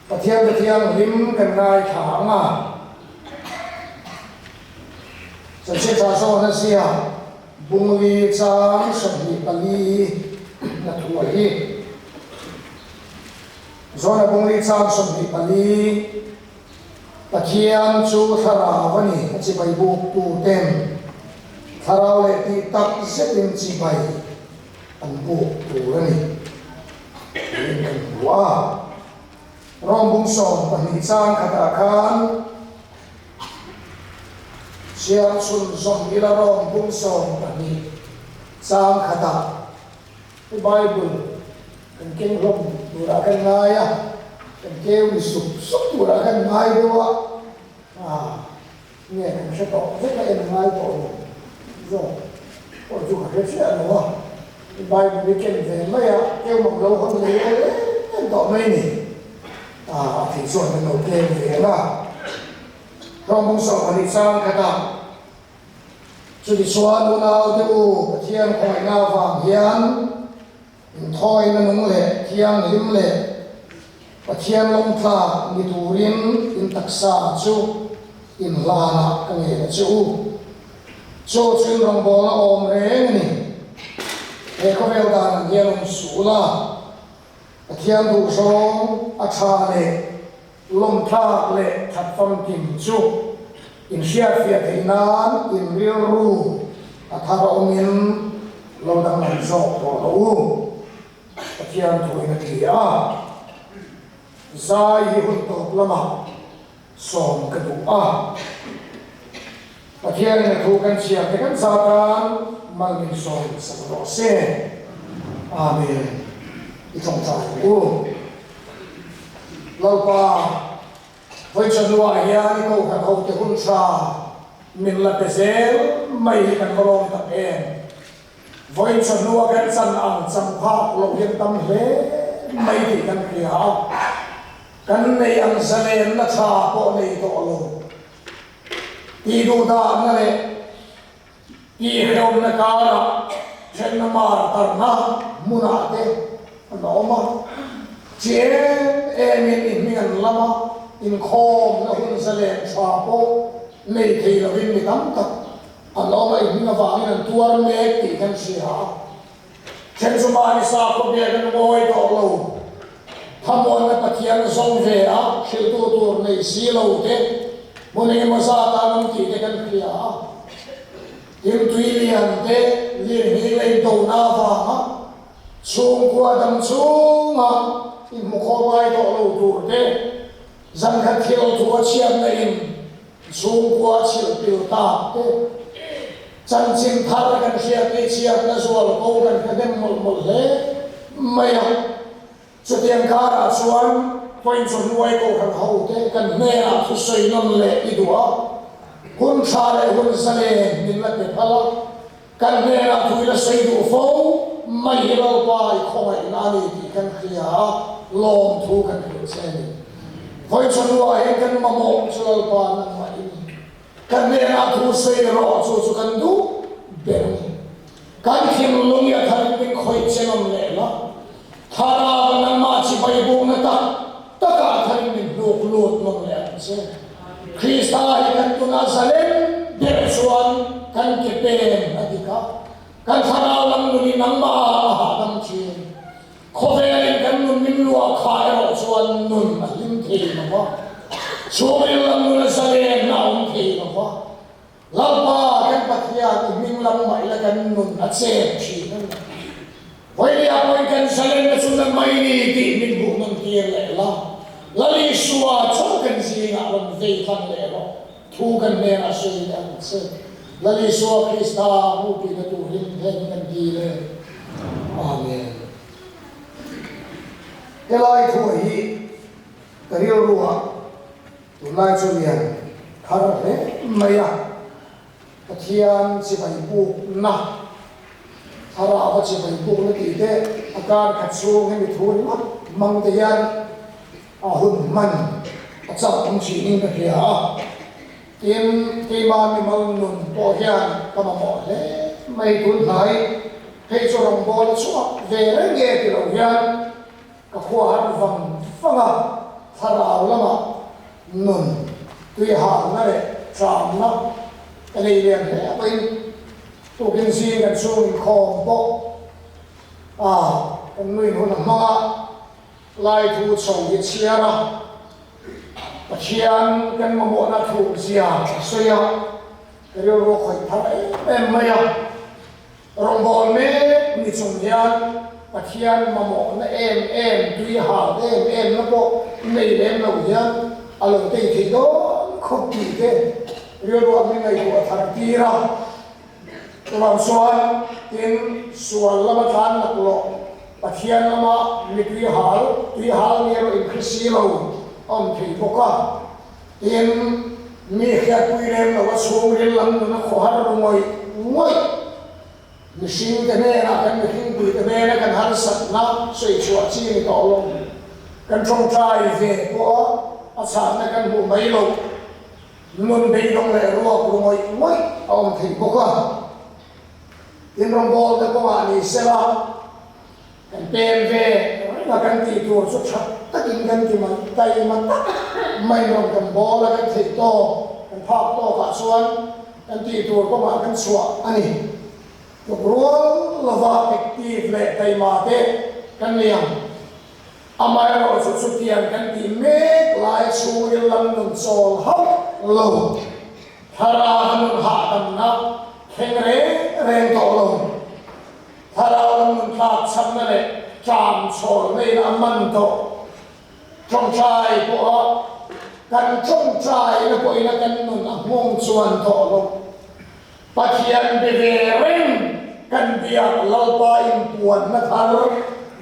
Pathian Thu Thianghlim kan ngaithla ang a. Chanchin Tha Zawhna ziak Bungli chang 24 na thu a hi. Zawhna Bungli chang 24, Pathian chu thlarau a ni, a chibai buk tu ten thlarau leh tih tak zetin chibai an buk tur a ni tiin kan hmu a. Rom bung 12 chang khatah khan chhiar chhun zawm ila Rom bung 12 chang khatah i Bible kan keng hlawm turah kan ngai a, kan keu ni sup sup turah kan ngai deuh a, nge kan hre tawh vek a en ngai tawh lo zawk pawh chu ka hre chiah lo a, i Bible i ken ve mai a, keu mak lo hawn leh em em tawh mai ni, a thei chuan kan lo keu ve ang a, Rawng bung 12 chang khat a, chutichuan unaute u Pathian khawngaihna avang hian Inthawina nung leh thianghlim leh Pathian lawmtlak ni turin in taksa chu inhlanah ka ngen a che u. Chu chu in rawngbawlna awm reng a ni. He khawvel dan ang hian awm suh ula, Pathian duhzawng a tha leh lawmtlak leh that famkim chu in hriatfiah theih nan in rilru a thar awmin lo danglam zawk tawh lo u. Pathian thuin a ti a, zai hi hun tawp lamah sawm ka duh a. Pathianin a thu kan chhiar te kan zat a, mal min sawm sak rawh se. Amen. I tawngtai ang u. Lalpa, vawi chawhnuah hian i kohhran hote hun tha min la pe zel mai hi kan va lawm tak em. Vawi chawhnua kan chan ang chang phak loh hian tam hle mai tih kan hria a, kan nei ang zalenna tha pawh nei tawh lo. Tih duhdahna leh tihreawmna karah thenna mar tarna hmunah te an awm a, chi em emin i hming an lam a, inkhawmna hun zalen tha pawh nei thei lovin mi tam tak an awm a, i hming avangin an tuar mek tih kan hria a. Then chu mahni sakhaw biak an ngawi tawh lo. Thamuanna Pathian zawng ve a, hrilhtu tur nei si lo te, hmun engemaw zat a an awm tih te kan hria a. Tin, tui lian te, lirnghing leh indona avanga chhungkua dam chhunga inhmukhawm ngai tawh lo tur te, zan khat thil thu a chhiatna in Chhungkua chhilh pil tak te, chanchin thar kan hriat hi chhiatna zual ko kan hre hnem mawlh mawlh hle mai a. Chutiang karah chuan point chu hnuai kohhran ho te kan hnenah thusawi nawn leh i duh a, hun tha leh hun zalen min la pe phal a, kan hnenah thu i la sawi duh fo mai hi Lalpa i khawngaihna a ni tih kan hria a, lawmthu kan hrilh che a ni. Vawi chawhnuah hian kan mamawh chu Lalpa nangmah i ni. Kan hnenah thu sawi rawh chu chu kan duh ber a ni. Kan thinlung i a tharin min khawih che ngam leh la, thlarau a nangmah chibai bukna tak takah tharin min hnuk lut ngam leh ang che. Krista hi kan tunah zalen ber chuan kan ke pen a dik a, kan thlarau lam nun i nangmah ah a hahdam thin. Khawvelin kan nun min luah kha erawh chuan nun a hlim thei lo va, chhungril lam nun a zalen a awm thei lo va. Lalpa kan Pathian i hming lam mah ila kan nun a chep thin a ni. Vawinia pawhin kan zalenna chu na mai ni tih min hmuh nawn tir leh la, Lal Isua chauh kan zingah rawn vei hlan leh rawh, thu kan hnenah sawi leh ang che. Lal Isua Krista hmuhpuina turin heng kan dil e. Amen. Helai thu hi ka rilruah Tunlai chu lian thar hle mai a, Pathian chibai bukna, thlarau a chibai bukna tih te a kar khat chhung hemi thu ringawt hmang te hian a hun hman a chauh awm thinin ka hria a, tin keima mimal nun pawh hian ka mamawh hle mai tunhnai phei chu rawngbawla chhuak ve reng nge ti lo hian Ka khua har vang vang a, thlarau Nun tuihalna leh tramna ka nei lian hle pawhin tukin zing kan chhung inkhawm pawh a kan nuin hun a hmang a, Laithu chho hi chhiar a, Pathian kan mamawhna thuk zia a sawi a, ka rilru a khawih thar em em mai a. Rawngbâwl mek ni chung hian Pathian mamawhna em em, tui hal em em na pawh nei lem lo hian a lo tei thei dawn khawp tih te rilruah min ngaihtuah thar tir a. Chuvang chuan tin sual lama tlan laklawh Pathian lama mi tui hal, tui hal ni erawh inhre si lo a awm thei bawk a. Tin, mi hriatpui lem lo a chhungril lam nun a khawhar ru ngawih ngawih. Mihringte hnenah kan mihringpuite hnena kan harsatna sawi chhuah chi ni tawh lo. Kan tawngtai ve pawh a chhanna kan hmuh mai lo. Nun beidawng leh ruak ru ngawih ngawih a awm thei bawk a. Tin, rawngbawlte kawngah ni sela Kan pem ve reng a, kan tih tur chu tha takin kan ti mai, taima tak mai rawn kan bawl a, kan theih tawk, kan phak tawkah chuan kan tih tur kawngah kan chhuah a ni. Tluk rual lova active leh taima te kan ni ang. Amaherawhchu chutiang kan tih mek lai chhungin lam nun chawl hauh lo, thlarau nun hahdamna thleng reng reng tawh lo. Thlarau lam nun tlak chhamna leh tlam chhawrna in a man tawh. Tawngtai pawha kan tawngtaina pawhin a kan nun a nghawng chuan tawh lo. Pathian be ve reng kan biak Lalpa inpuanna thar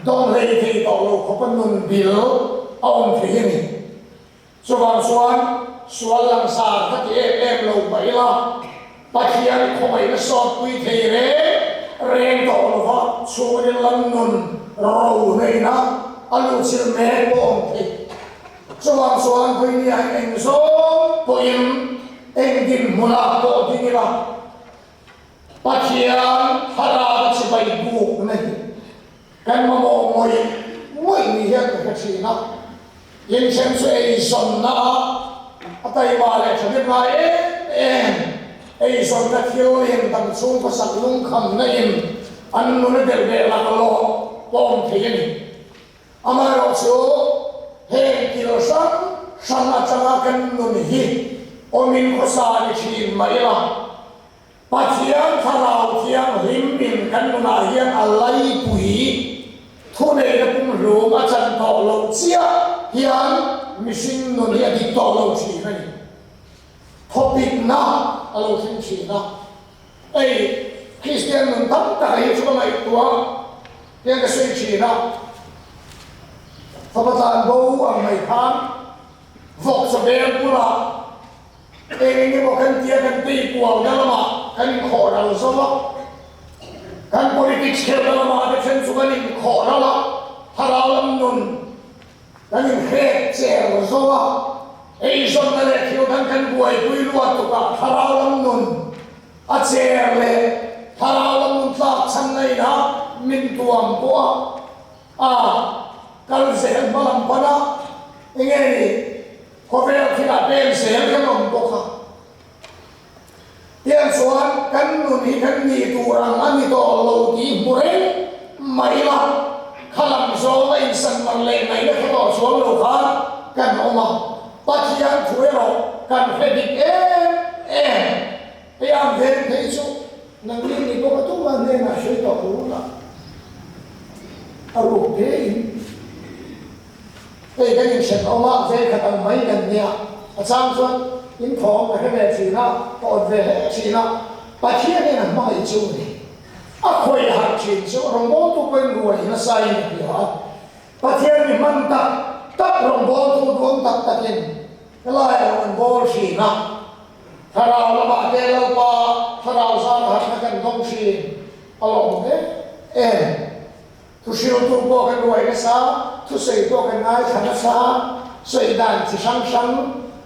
dawng hlei thei tawh lo khawpa nun bil a awm thei a ni. Chuvang chuan sual langsar kha ti em em lo mah ila, Pathian khawngaihna sawtpui thei reng reng tawh lova chhungril lam nun ro neihna a luhchilh mek pawh awm thei. Chuvang chuan vawinia eng zawng pawhin eng dinhmunah pawh ding ila, Pathian thlarau chibai bukna hi kan mamawh ngawih ngawih ni hian ka hre thin a. Inthen chu eizawnna ah a taima leh thahnem ngai em em. Eizawnna thil in dam chhung khawsak lungkhamna in an nun a delh leh laklawh pawm thei a ni. Amaherawh chu heng thil hrang hrang atanga kan nun hi awmin khawsa ni thin mah ila, Pathian Thlarau Thianghlim in kan nunah hian a laipui thuneihna pumhlum a chan tawh loh chiah hian mihring nun hi a dik tawh lo thin a ni. Thawpikna a lo thleng thin a. Hei Kristian nun tam tak hi chu ka ngaihtuah hian ka sawi thin a. Fapa tlan bo ang mai khan vawksa beng bulah Eng eng emaw kan tia kan tei kualna lamah kan inkhawh ral zo a, kan politics khelna lamah te then chu kan inkhawh ral a, thlarau lam nun kan inhrek cher zo a, eizawnna leh thil dang kan buaipui luat tukah thlarau lam nun a cher leh thlarau lam nun tlak chhanna inah min tuam pawh a. A kal zel hma lam pan a, enge ni khawvel thilah peng zel kan awm bawk a. Tiang chuan kan nun hi kan nih tur ang a ni tawh lo tih hmu reng mai ila, kha lam zawng a insan man leh ngaihna kha tawh chuang lo khan kan awm a, Pathian thu erawh kan hre dik em em. Hei ang veng phei chu nangni ni bawk a tuma hnenah hre tawh lo la, a ruk te in hei kan inhret awm a, veng khat ang mai kan nia, a chang chuan in thawm ka hre ve thin a, ka awt ve hle thin a, Pathian in a hmangaih chu a ni. A khawih harh thin chu rawngbawltu pawhin ruai nasa in a hria a, Pathian mi hman tak tak rawngbawltu duang tak takin helaiah rawn an bawl thin a. Thlarau lamah te Lalpa thlarau zan harhna kan dawng thin a lawm em em. Thuhriltu pawh kan ruai nasa, thusawi pawh kan ngaithla nasa, sawi dan chi hrang hrang,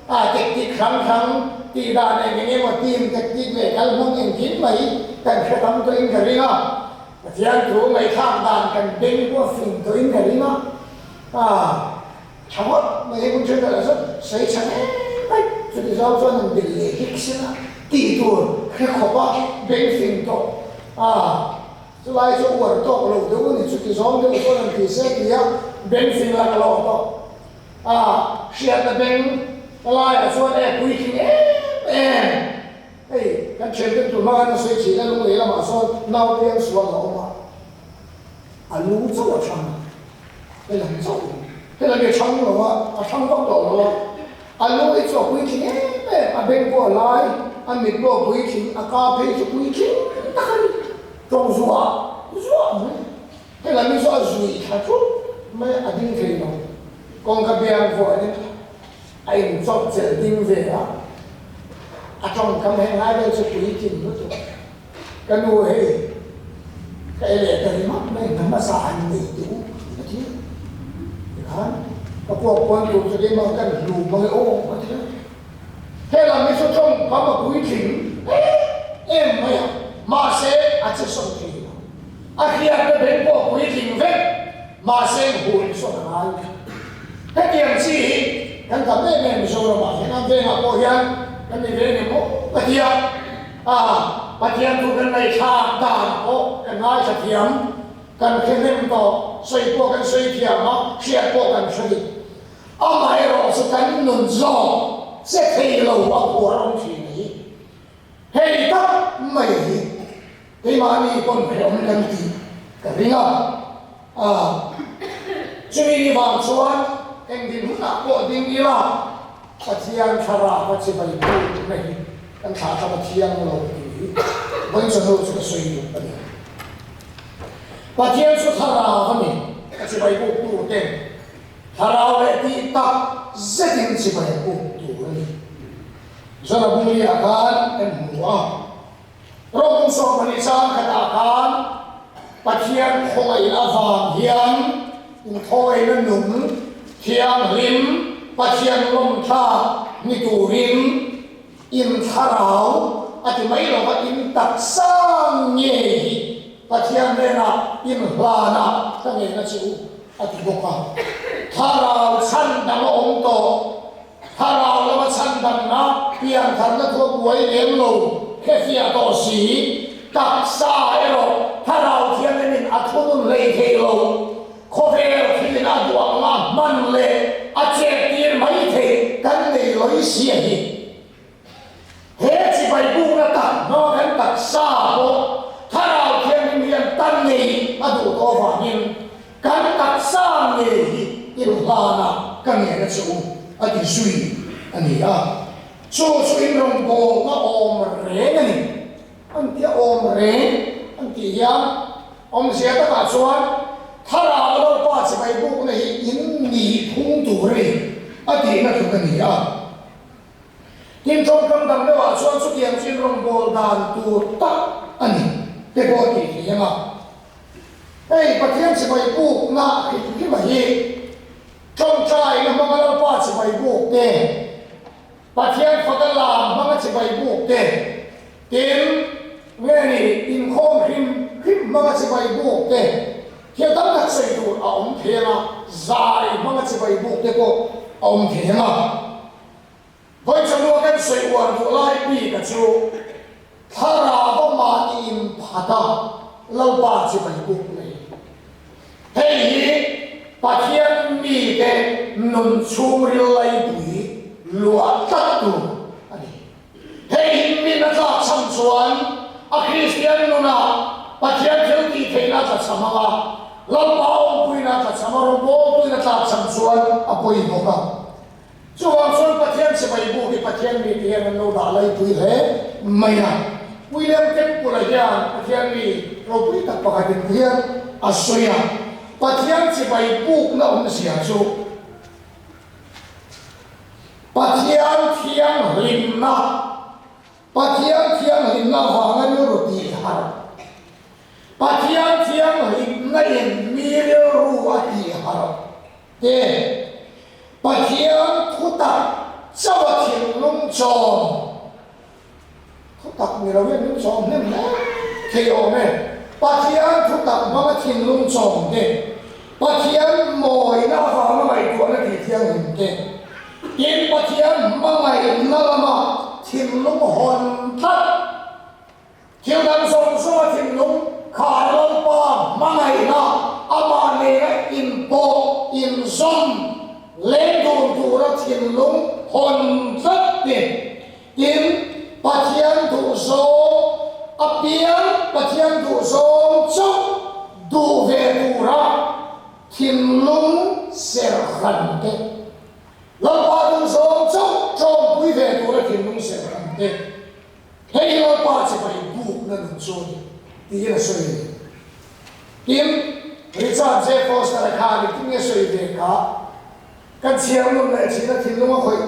a tactic hrang hrang, tih dan eng eng emaw team tactic leh kalhmang engkim mai kan hre tam tawhin ka ring a. Pathian thu ngaihthlak dan kan beng pawh a fing tawhin ka ring a. Tha ngawt mai hei hun thenkhatah chuan sawi tha hle mai. Chuti zawng chuan an belh leh hik sin a tih tur hre khawp a beng fing tawh a, chulai chu uar tawk lo deuh a ni. Chuti zawng deuh chuan an ti se ti a beng fing la ka lawm tawh a, hriatna beng ka laiah chuan e puitling em em hei kan thianten tur hmanga an sawi thin a lunglei lamah sawn naute an sual a awm a, a lu chauh a thang. Helam chauh helam hi a thang lo a, a thang vak tawh lo a, a lu hi chu a puitling em em, a beng pawh a lai, a mit pawh a puitling, a ka phei chu puitling tak a ni, tawng zuah zuah mai, helam hi chu a zui thla thut mai a, a ding thei lo, kawngka biang vuahin a inchawp chelh ding ve a, a tawngkam heng lai vel chu puitling lutuk. Ka nu hei ka e leh ta ringawt mai hna hmasa an nei teh u a ti a, tikhan ka puak pawn tur chu keimah kan hlu mang e aw a ti a, helam hi chu tawngkam a puitling em em mai a, mahse a che sawn thei lo, a hriatna beng pawh a puitling vek, mahse hun sawn a ngai. Hetiang chi hi kan tam em em Mizoramah hian an vengah pawh hian kan ni ve eng emaw ka ti a. A, Pathian thu kan ngaihthlak dan pawh kan ngaithla thiam, kan hre hnem tawh, sawi pawh kan sawi thiam a, hriat pawh kan hre dik. Amaherawh chu kan nun zawk che thei lo a phuar awm thin a hi. Hei tak mai hi keimahni pawn hrehawm kan tih ka ring a. A, chumi ni vang chuan eng dinhmunah pawh ding ila, Pathian thlarau a chibai bukna hi kan thlah tlama thiang lo tih hi vawichawhnu chu ka sawi duh a ni. Pathian chu thlarau a ni, a chibai buktu ten thlarau leh tih tak zetin chibai an buk tur a ni. Zara Bunglia khan kan hmu a, Rawng 12 chang khatah khan Pathian khawngaih avang hian inthawina nung thianghlim Pathian lawmthlak ni turin in thlarau a ti mai lova in taksa ngei hi Pathian hnenah in hlanah ka ngeina che u a ti bawk a. Thlarau chhandam a awm tawh. Thlarau lama chhandamna, piantharna thu a buai lem lo, hrefiah tawh si, taksa erawh Thlarau Thianghlimin a thunun hlei thei lo, khawvel thilin a duh ang a hman leh a chettir mai thei kan nei lawih sia hi. He chibai bukna tak hma kan taksa pawh Thlarau Thianghlim hian tan ngei a duh tawh avangin kan taksa ngei hi inhlanah ka ngen a che u a ti zui a ni a. Chu chu inrawngbawlna awm reng a ni. An ti a awm reng an tih hian awmzia takah chuan Thlarau Lalpa chibai bukna hi in nih phung tur a ni a tihna tluk a ni a. Tin, tawngkam dang deuhah chuan chutiang chu in rawngbâwl dan tur tak a ni te pawh a tih thei ang a. Hei Pathian chibai bûkna hrim hrima hi tawngtaina hmanga Lalpa chibai bûk te, Pathian faka lam hmanga chibai bûk te, tin, nge ni inkhawm hrim hrim hmanga chibai bûk te, thil tam tak sawi tur a awm thei ang a, zai hmanga chibai bûk te pawh a awm thei ang a. Vawichawlua kan sawi uar duh lai bika chu thlarau a mahni inphat a Lalpa chibai buk mai. Hei hi Pathian mite nun chhungril laipui luah tlat tur a ni. Hei hi min a tlakchham chuan a Kristian nunah Pathian thil tih theihna a tlachham ang a, Lalpa awmpuina a tlachham a, rawngbawltuin a tlakchham chuan a pawi bawk a. Chuvang chuan Pathian sipai bu hi Pathian mite hian an lo dah laipui hle mai a. William Temple-a hian Pathian mi ropui tak pakhatin hian a sawi a, Pathian sipai bukna awmzia chu Pathian thianghlimna, Pathian thianghlimna avanga rilru tihharh, Pathian thianghlimna in mi rilru a tihharh te, Pathian thutak chauh a thinlung chawm, thutak ni lo hian min chawm hnem hle thei awm e, Pathian thutak hmanga thinlung chawm te, Pathian mawina avanga ngaihtuahna tih thianghlim. te, tin Pathian hmangaihna lama thinlung hawn tlat, thil dang zawng zawnga thinlung khar Lalpa hmangaihna amah nena inpawh, inzawm leng dun tura thinlung hawn tlat te, Tin, Pathian duhzawng apiang Pathian duhzawng chauh duh ve tura thinlung serhran te, Lalpa duhzawng chauh tawmpui ve tura thinlung serhran te, hei hi Lalpa chibai bukna nun chu a ni, tiin a sawi a ni. Tin, Richard J. Foster-a khan engtin nge sawi ve kha? Kan chhiar nun leh thin a thinlung a khawih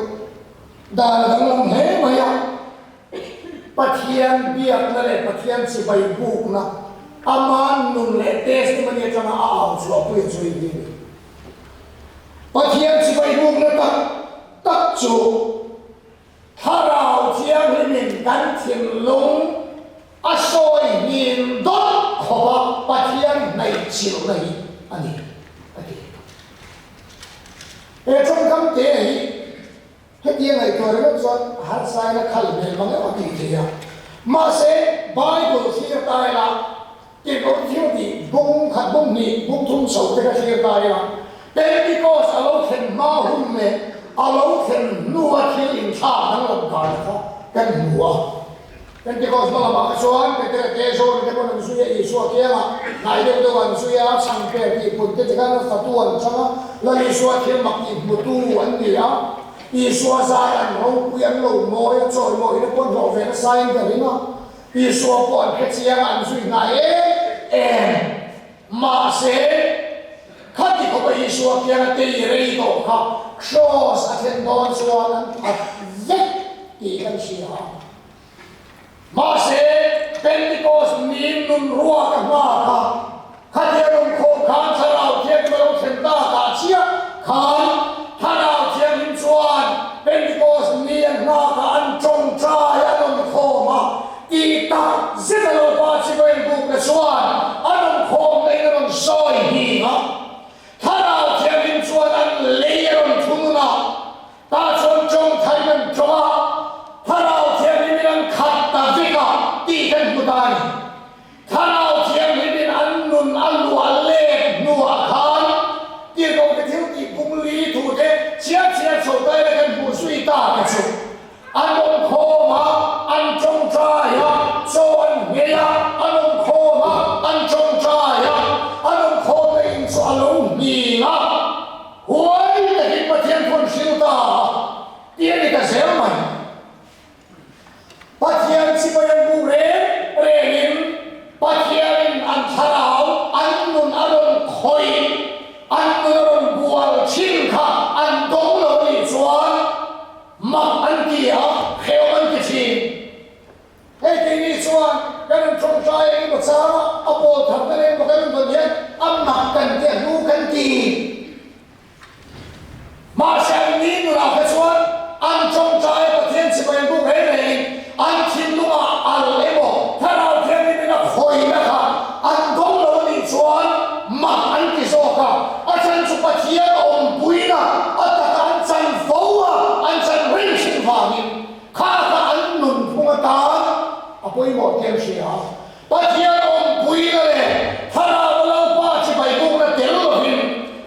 dan a danglam hle mai a, Pathian biakna leh Pathian chibai bukna ama nun leh testimony atanga a au chhuahpui a chhui hi a ni. Pathian chibai bukna tak tak chu Thlarau Thianghlimin kan thinlung a sawi hnin dawt khawp a Pathian hnaihchilhna hi a ni, a ti. He tawngkam te hi hetiang ngaihtuah ringawt chuan harsain a khal hmel mang em a tih theih a. Mahse, Bible thlir ta ila, Tirhkoh thil tih bung khat bung hnih bung thum chho te kha thlir ta ila, Pentecost a lo thlen hma hun leh a lo thlen hnua thil inthlak danglam dan kha kan hmu a. Pentecost hma lamah kha chuan Petera te John te pawn an zui a, Isua kiangah hnai deuh deuh an zui a, chhang per tih pun te tikhan a fatu an chang a, Lal Isua thil mak tih hmutu an ni a, Isua zai an ropui an lo mawi a, chawimawiin a pawn hlawh ve nasain ka ring a, Isua pawh an hre chiang a, an zui hnai em em. Mahse, khati khawpa Isua kianga tei rei tawh kha Kraws a thlen dawn chuan an phat vek tih kan hria a. Mahse, Pentecost ni nun ruak a hma kha, khatia rawn khawm khan Thlarau Thianghlim a lo thlen takah chiah khan Thlarau Thianghlim chuan Pentecost ni an hma kha an tawngtai a rawn khawm a, tih tak zet a lo pa chibai bukna chuan a rawn khawm laiin a rawn sawi hning a. Thlarau Thianghlim chuan an lei a rawn thunun a. Tah chuan tawng thain an tawng a, Thlarau Thianghlimin an khat ta vek a tih kan hmu ta a ni. Thlarau Thianghlimin an nun a luah let hnuah khan tirhkohte thil tih pung li thu te chhiar chhiar chho ta ila kan hmuh zui ta te chu an awm khawm a, an tawngtai a, chaw an nghei a, an awm khawm a, an tawngtai a, an awm khawmna in chu a lo hning a. Huai takin Pathian phun hril ta a ti a ni ta zel mai. Pathian chibai an hmuh reng rengin Pathianin an thlarau an nun a rawn khawih, an nun a rawn bual thin kha an dawng lo a nih chuan mak an ti a, hrehawm an ti thin. Hei keini chuan kan rawn tawngtai eng emaw changa a pawl thar ta leng emaw kan rawn dawn hian a mak kan ti a hnu kan ti. Mahse an ni nunah kha chuan an tawngtai Pathian chibai an buk reng rengin an thinlungah al emaw Thlarau Thianghlimin a khawihna kha an dawng lo a nih chuan mak an ti zawk a, a chan chu Pathian awmpuina a taka an chan fo a, an chan reng thin vangin. Kha kha an nunphung atan a pawimawh tih an hria a, Pathian awmpuina leh Thlarau a Lalpa chibai bukna tel lovin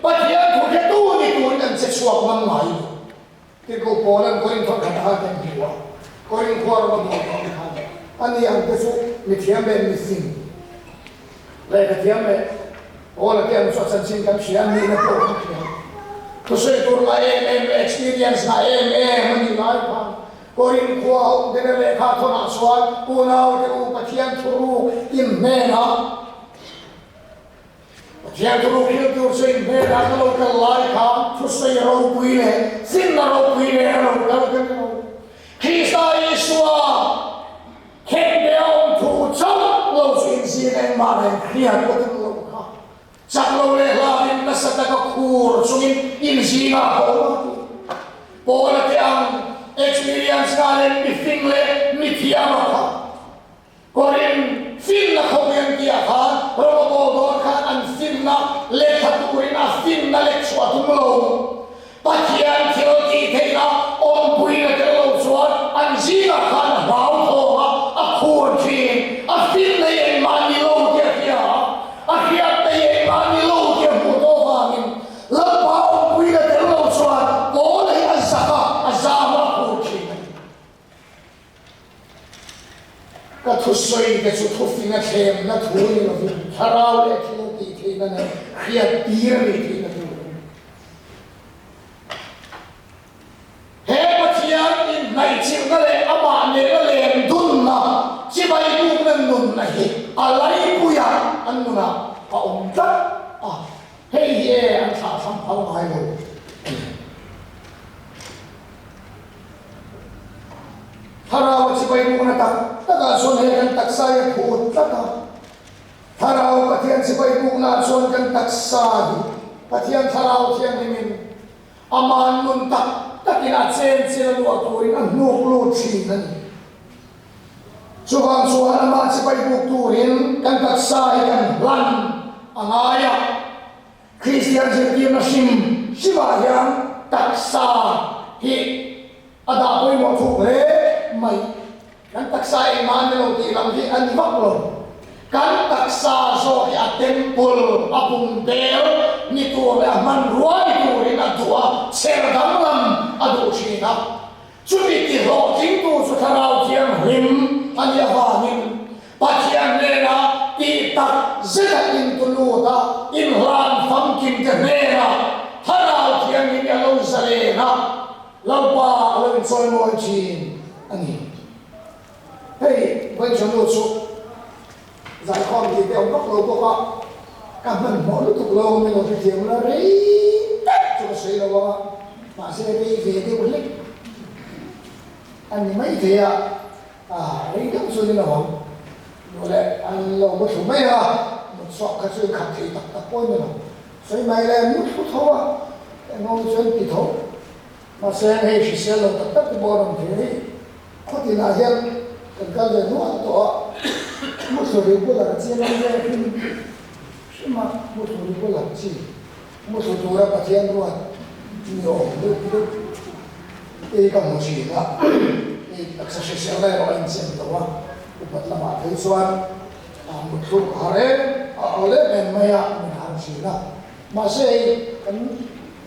Pathian thu hretu ni turin an che chhuak ngam ngai lo. Tirhkoh Paula'n Korinth khat a khan kan hmu a, Korinth khua ram a buai tawh ang khan ani ang te chu mithiam leh mifing Lehkhathiam leh Paula te ang chu a chanchin kan hria a nihna pawh kan hria. Thusawi tur ngah em em leh experience ngah em em a nih lai khan Korinth khua a awm deuh lehkha thawnah chuan unaute u Pathian thuruk in hnenah Pathian thuruk hrilh tur chu in hnenah ka lo kal lai khan thusawi ropui leh finna ropui leh a lo kal ka ni lo. Krista Isua Heng te a awm thu chauh lo chu inzir engmah reng hriat pawh tum lo kha. Chak lo leh hlauin nasa taka khur chungin inzingah ka awm a ti. Paula te ang experience nga leh mifing leh mithiam a kha. Korin finna khawpui an tih ah khan ram a bawl dawn khan an finna lehkha turin a finna lek chhuah tum lo. Pathian thil. Ka thusawi te chu thufinga thlemna thu ni lovin thlarau leh thil tih theihna nen hriat tir a nih theihna tur a ni. He Pathian inhnaihchilhna leh amah nena lem dunna chibai bukna nunna hi a laipuia an nunah a awm tlat a, hei hi e an thlahthlam phal ngai lo a ni. Thlarau a chibai bukna tak takah chuan he kan taksa hi a phut tlat a. Thlarau Pathian chibai buknaah chuan kan taksa hi Pathian Thlarau Thianghlimin Ama'n nun tak takin a chenchil a luah turin a hnuk lut thin a ni. Chuvang chuan amah chibai buk turin kan taksa hi kan hlan a ngai a. Kristian zirtirna hrim hrimah hian taksa hi a dah pawimawh thuk hle mai. Kan taksa engmah ni lo tih lam hi a ni vak lo. Kan taksa zawk hi a temple, a bungbel ni tur leh a hmanrua ni turin a duh a, chher danglam a duh thin a. Chumi ti hlawhtlingtu chu Thlarau Thianghlim a nih avangin Pathian hnenah tih tak zeta intu lut a, inhlan famkimte hnenah Thlarau Thianghlim hi a lo zalen a, Lalpa a lo inchawimawi thin a ni. Hei Vainchanu chu zaikhawm tih te awm vak lo bawk a, ka hmanhmawh lutuk lo min lo hrethiam la rei tak chu ka sawi lo ang a, mahse rei ve deuh hlek a ni maithei a, rei deuh chu ni lo ang. Duh leh an lo mu thlu mai a, mut chhuak kha chu inkhap thei tak tak pawh a ni lo. Sawi mai le, mu thlu tho a, engmaw chuan ti tho. Mahse hei hrisel lo tak tak te pawh a rawn thei hei khawtinah hian kan kal ve nual tawh a, mu thlu regular chi an awm ve hrim hrim a, mu thlu regular chi, mu thlu tura Pathian ruat ni awm deuh deuh te hi ka hmu thin a, hei taksa hriselna erawh a inchen lo a, upat lamah phei chuan mut thluk a har em a awl em em mai a min har thin a, mahse hei kan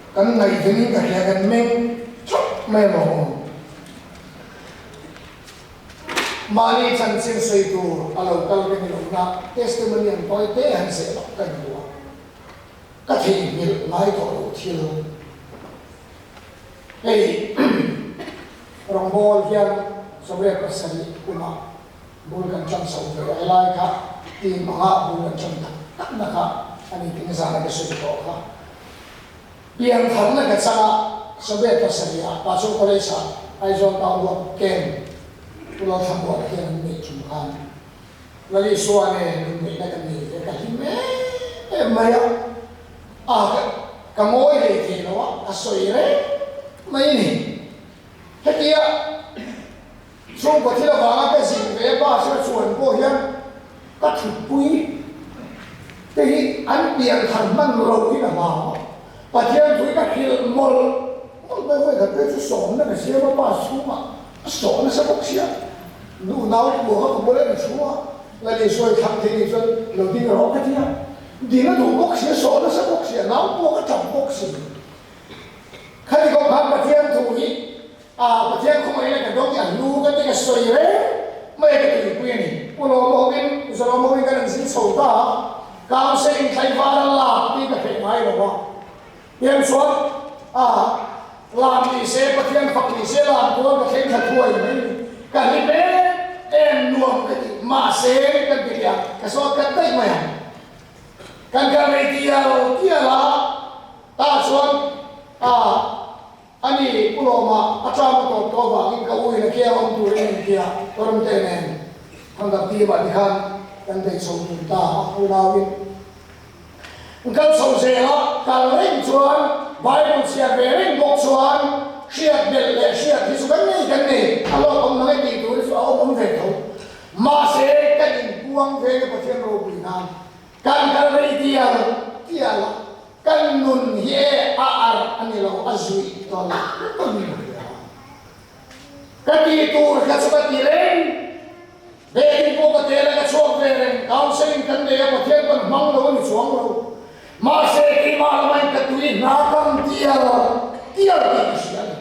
Kan ngaihvenin ka hria kan meng thap mai a lawm. Mahni chanchin sawi tur a lo kal reng lohna testimony an tawi te han zeh lawk ka induh a, ka theihnghilh ngai tawh lo thil. Hei rawngbawl hian 17 kumah bul kan tan chho ve a, helai kha team anga bul kan tan tak takna kha a ni tih nizana ka sawi tawh kha. Piantharna ka changa Soviet pasarihah Pastor College-ah Aizawl town huap camp Pu Lalthlamuana hian an neih tum khan Lali Isua nen inneihna kan nei ve ka hlim em em mai a, a ka ngawi hlei thei lo a, ka sawi reng mai a ni. Hetia chhungkaw thil avanga ka zin ve a bus a chuan pawh hian ka thutpui te hi an pian thar hman lo in a hlau a, Pathian tui ka hrilh mawlh mawlh mai vawikhat phei chu sawmna ka siam a bus chhungah a sawh nasa bawk sia, nu nau puanga ka bula in thu a, Lali sawi thlang thei nih chuan lo ding rawh ka ti a, ding a duh bawk sia, sawh nasa bawk sia, nau puanga tap bawk si. Khati kawng khan Pathian thu hi A Pathian khawngaihna ka dawng i a hnu ka ti ka sawi reng mai a ka tuipui a ni. Pu Lawma hovin Zawlawm hovin kan an zin chho ta a, counselling thlaivar a lak tih ka theih ngai lo a. Tiang chuan a lam ni se Pathian fak ni se lam tuar ka thleng thla thuai mai ni. Ka hlim em em nuam ka ti mahse kan ti leh a, ka sawi khat daih mai ang. Kan kal rei tial tial a, tah chuan a. A ni, Pu Lawma, a ṭam a tawp tawh avangin ka u in a kiang awm turin min ti a, Kawrmte nen Thangdang team-ah tikhan kan bei chho dun ta a, unauin kan kal chho zel a, kal reng chuan Bible chhiar ve reng bawk chuan hriat belh leh hriat hi chu kan nei kan nei, a lawk awm nang e tih tur hi chu a awm awm ve tho. Mahse, kan inpuang ve ka Pathian ropui nan kan kal rei tial tial a. Kan nun hi e a arh a ni lo, a zuih tawlh tawlh in a hria. Ka tih tur kha chu ka ti reng, Betin pawh ka tel a ka chhuak ve reng, counselling kan nei a Pathian pawn hmang lo a ni chuang lo. Mahse keimah lama in ka tui hna kam tial tial tih ka hria a ni.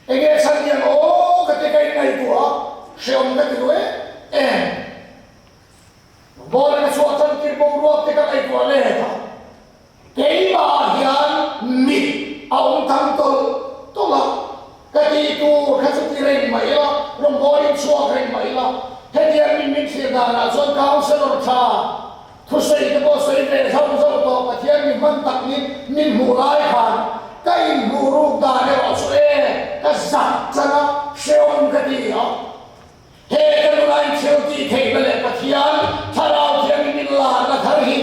Enge chhan hian aw ka ti ka inngaihtuah a, hreawm ka ti lo em. em. Bawleng a chhuah tan tir boruak te ka ngaihtuah let a, keimah hian mit a awm tam tawlh tawlh a, ka tih tur kha chu ti reng mah ila, rawngbawlin chhuak reng mah ila, hetiang min min thlir danah chuan councillor tha thusawi te pawh sawi ve zauh zauh tawh Pathian mi hman tak nin min hmuh lai khan ka inhmuh ruk dan erawh chu e ka zak chan a, hrehawm ka ti a. He ka nulain thil tih theihna leh Pathian Thlarau thiangin min larna thar hi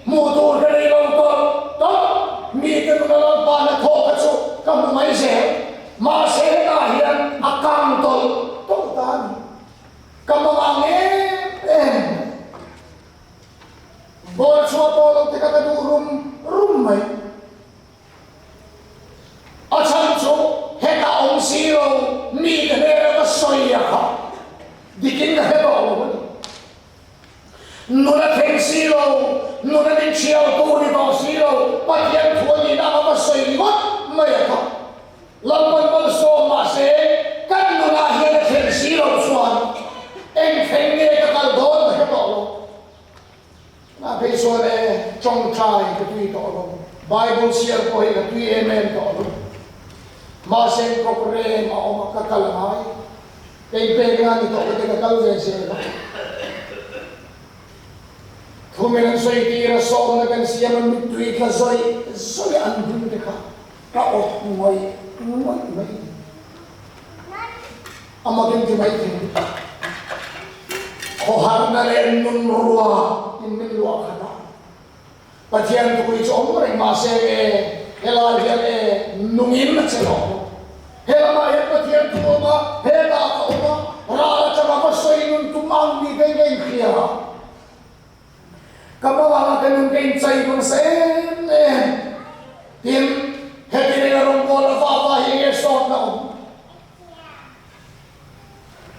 hmuh tur ka nei lo tawlh tawlh. Mite nuna Lalpa hnathawh kha chu ka hmu mai zel. Mahse hetah hian a kang tawlh tawlh ta a ni. Ka mamah em em mai. Ball chhuah tawh lo te kha ka duh rum rum mai. A chhan chu hetah awm si lo mite hnena ka sawi a kha dikin ka hre tawh lo a ni. Nun a thleng si lo, nun a min thialtu ni tawh si lo, Pathian thu a nihna anga ka sawi ringawt mai a kha. Lalpan malsawm mahse kan nunah hian a thlen si lo chuan eng thleng nge ka kal dawn ka hre tawh lo. Tunah phei chuan e, tawngtai ka tui tawh lo, Bible chhiar pawh hi ka tui em em tawh lo. Mahse programme a awm a, ka kal a ngai. Kei pek nga ni tawh ka ti ka kal ve zel a. Thu min an sawi tir a, sawmna kan siam a, mittui tla zawih zawih an hming te kha ka awt ngawih ngawih mai. A makin ti mai thei. Khawharna leh nunrua in min luah khat a. Pathian thu hi chu awm reng mahse e, helai hian e nungin a che tawh lo. He lamah hian Pathian thu awm a, hetah ka awm a, ral atanga va sawi nun tum ang tih te hi ka inhria a. Ka hmangah ka nun ka inchei hmasa em em. Tin, heti renga rawngbâwl a va va hi enge sâwtna awm?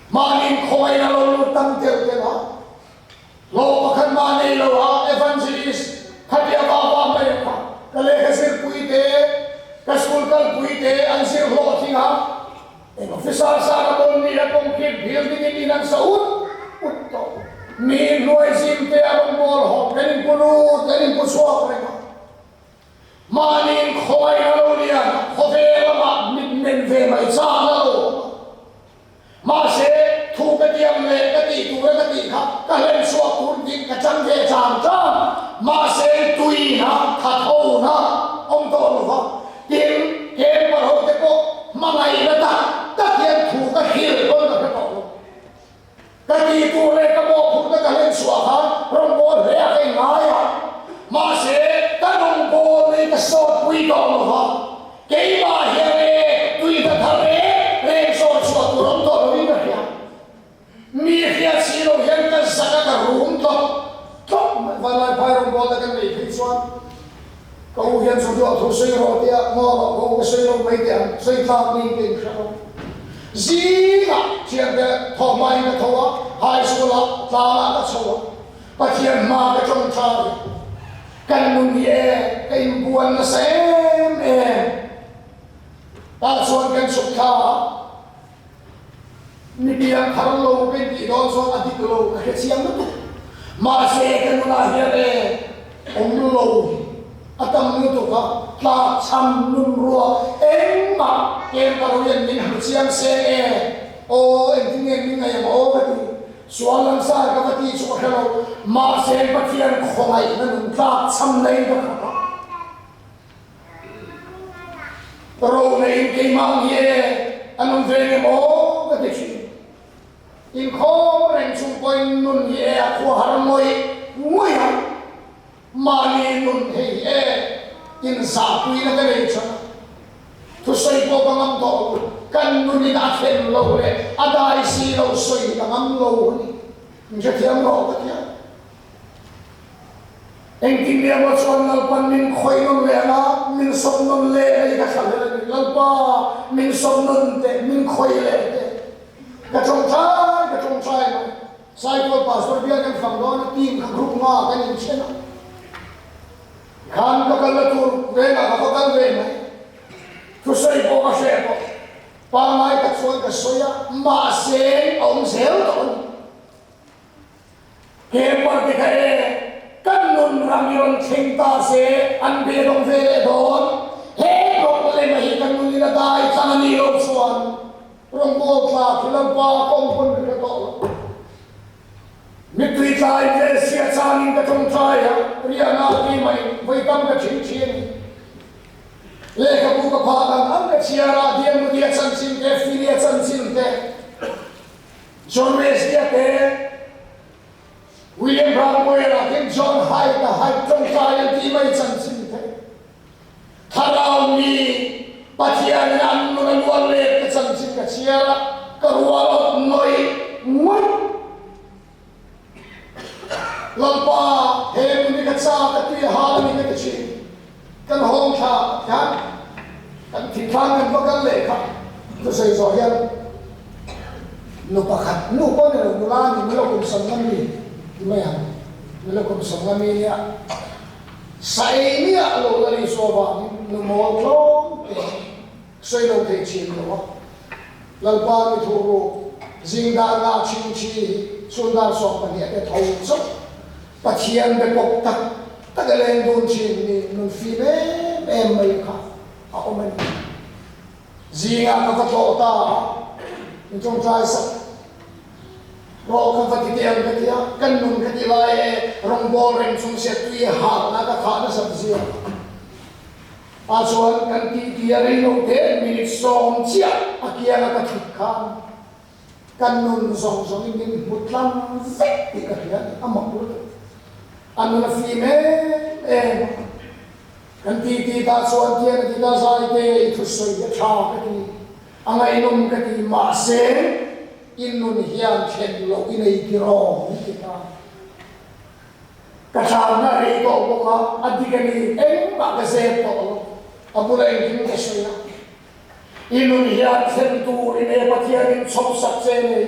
Mahni khawiin a lo lut tam telh telh a, hlawh pakhat mah nei lo a evangelist khatia va va mai a kha. Ka lehkha zirpui te, ka school kalpui te an zir hlawhtling a, Eng officer zara pawn mi a concrete building in in an sa ut ut tawh. Mi hnuai zim te a rawngbâwl hawp kan inpu lut, kan inpu chhuak reng a. Mahni in khawngaih a lo lian a, khawvel lamah mit men ve mai châkna a lo awm a. Mahse, thu ka tiam leh ka tih tura ka tih kha ka hlen chhuak tur dik ka chang ve chang chang. Mahse, tuina, thathona awm tawh lo va. Tin, camper ho te pawh hmangaihna tak tak hian thu ka hrilh pawn ka hre tawh lo. Ka tih tur leh ka mawhphurhna ka hlen chhuah khan rawngbâwl hle a ka inngai a, mahse ka rawngbâwl nei ka sawtpui tawh lo va, keimah hian e tui hna thar reng reng sawn chhuah tur awm tawh loin ka hria. Mi hriat si lo hian ka zak a ka rum tlawk tlawk mai. Vanlai phai rawngbawlna kan neih phei chuan ka u hian chu duah thu sawi rawh tia ngaw rawh ka u ka sawi lo mai teh ang, sawi tlak niin ka inhre lo. Zingah thiante thawh hmain ka tho a, high school ah tlangah ka chho a, Pathian hma ka tawngtai. Kan nun hi e ka inbuan nasa em em. Tah chuan kan chhuk thla a. Mi piang thar lo ka intih dawn chuan a dik lo ka hre chiang lutuk. Mahse ka nunah hian e awm lo hi a tam lutuk a, tlakchham nun rua engmah kem ka lo hian min hmu chiang se e aw engtin nge min ngaih ang aw ka ti. Sual langsar ka va tih chu ka hre lo. Mahse Pathian khawngaihna nun tlakchham na in ka khat a. Ro neiin keimah nge an awm ve nge maw ka ti thin. Inkhawm reng chung pawhin nun hi e a khua har ngawih ngawih a, mahni nun hei hi e inzahpuina ka nei than a, thusawi pawh ka ngam tawh lo, kan nunin a thlen lo leh a dai si lo sawi ka ngam lo a ni. Min hrethiam rawh ka ti a. Engtin nge maw chuan Lalpan min khawih nawn leh ang a, min sawp nawn leh hei ka thla hlel a ni. Lalpa, min sawp nawn teh, min khawih leh teh. Ka tawngtai, ka tawngtai mai. Saitual Pastor bial kan fang dawn a, team kha group nga kan inthen a. Tikhan ka kalna tur vengah ka va kal ve mai. Thusawi pawh ka hre tawh. Pangngai tak chuan ka sawi a, mahse a awm zel tawh a ni. Camper te kha e, kan nun ram i rawn thleng ta se an be dawng ve leh dawn. He problem a hi kan nun in a dai tlang a nih loh chuan rawngbâwl thlak hi Lalpa ka awm pawn ka hre tawh lo. Mittui tlai ve sia changin ka tawngtai a, Riana keimah in vawi tam ka thin thin a ni. Lehkhabu ka phah ang ang ka chhiar a, Diamudia chanchin te, Filia chanchin te, John Wesley-a te, William Brandmüller-a te, John Hyde-a, Hyde tawngtai an tih mai chanchin te, Thlarau mi Pathianin an nun a luan let te chanchin ka chhiar a, ka rual awt ngawih ngawih. Lalpa, he nun hi ka chak a tui a hal a ni ka ti thin. Kan hawng thla hian kan thingthlang kan va kal leh kha thusawi zawh hian nu pakhat, nu pawh ni lo, nula ni, nula kum sawmnga mi ti mai ang, nula kum sawmnga mi nia. Sai miah lo la Isua vangin nu mawl tlawm te sawi lo thei thin lo a. Lalpa mi thu ruk zing dar nga chhing thi hi chhun dar sawm pahnih te tho chauh Pathian be pawp tak tak a leng dun thin ni nun fim em em mai kha a awm a ni. Zingah ka va tlawh ta a, min tawngtai sak. Rawh ka va ti teh ang ka ti a, kan nun ka ti lai e, rawngbâwl reng chung sia tui harhna ka khah nasat zia. Ah chuan kan tih ti a rei lo te minute sawm chiah a kianga ka thut khan kan nun zawng zawngin min hmu tlang vek tih ka hria a ni, a mak lutuk. A nun a fim em em a. Kan tih ti ta chuan tiang a ti ta zai te i thusawi hi a tha ka ti, a ngaihnawm ka ti mahse i nun hian thlen loh i nei tiraw min ti ta. Ka tlanna a rei tawh bawk a, a dik a ni engmah ka zep tawh lo, a bula engkim ka sawi a. I nun hian thlen turin e Pathianin chhawp sak che nei,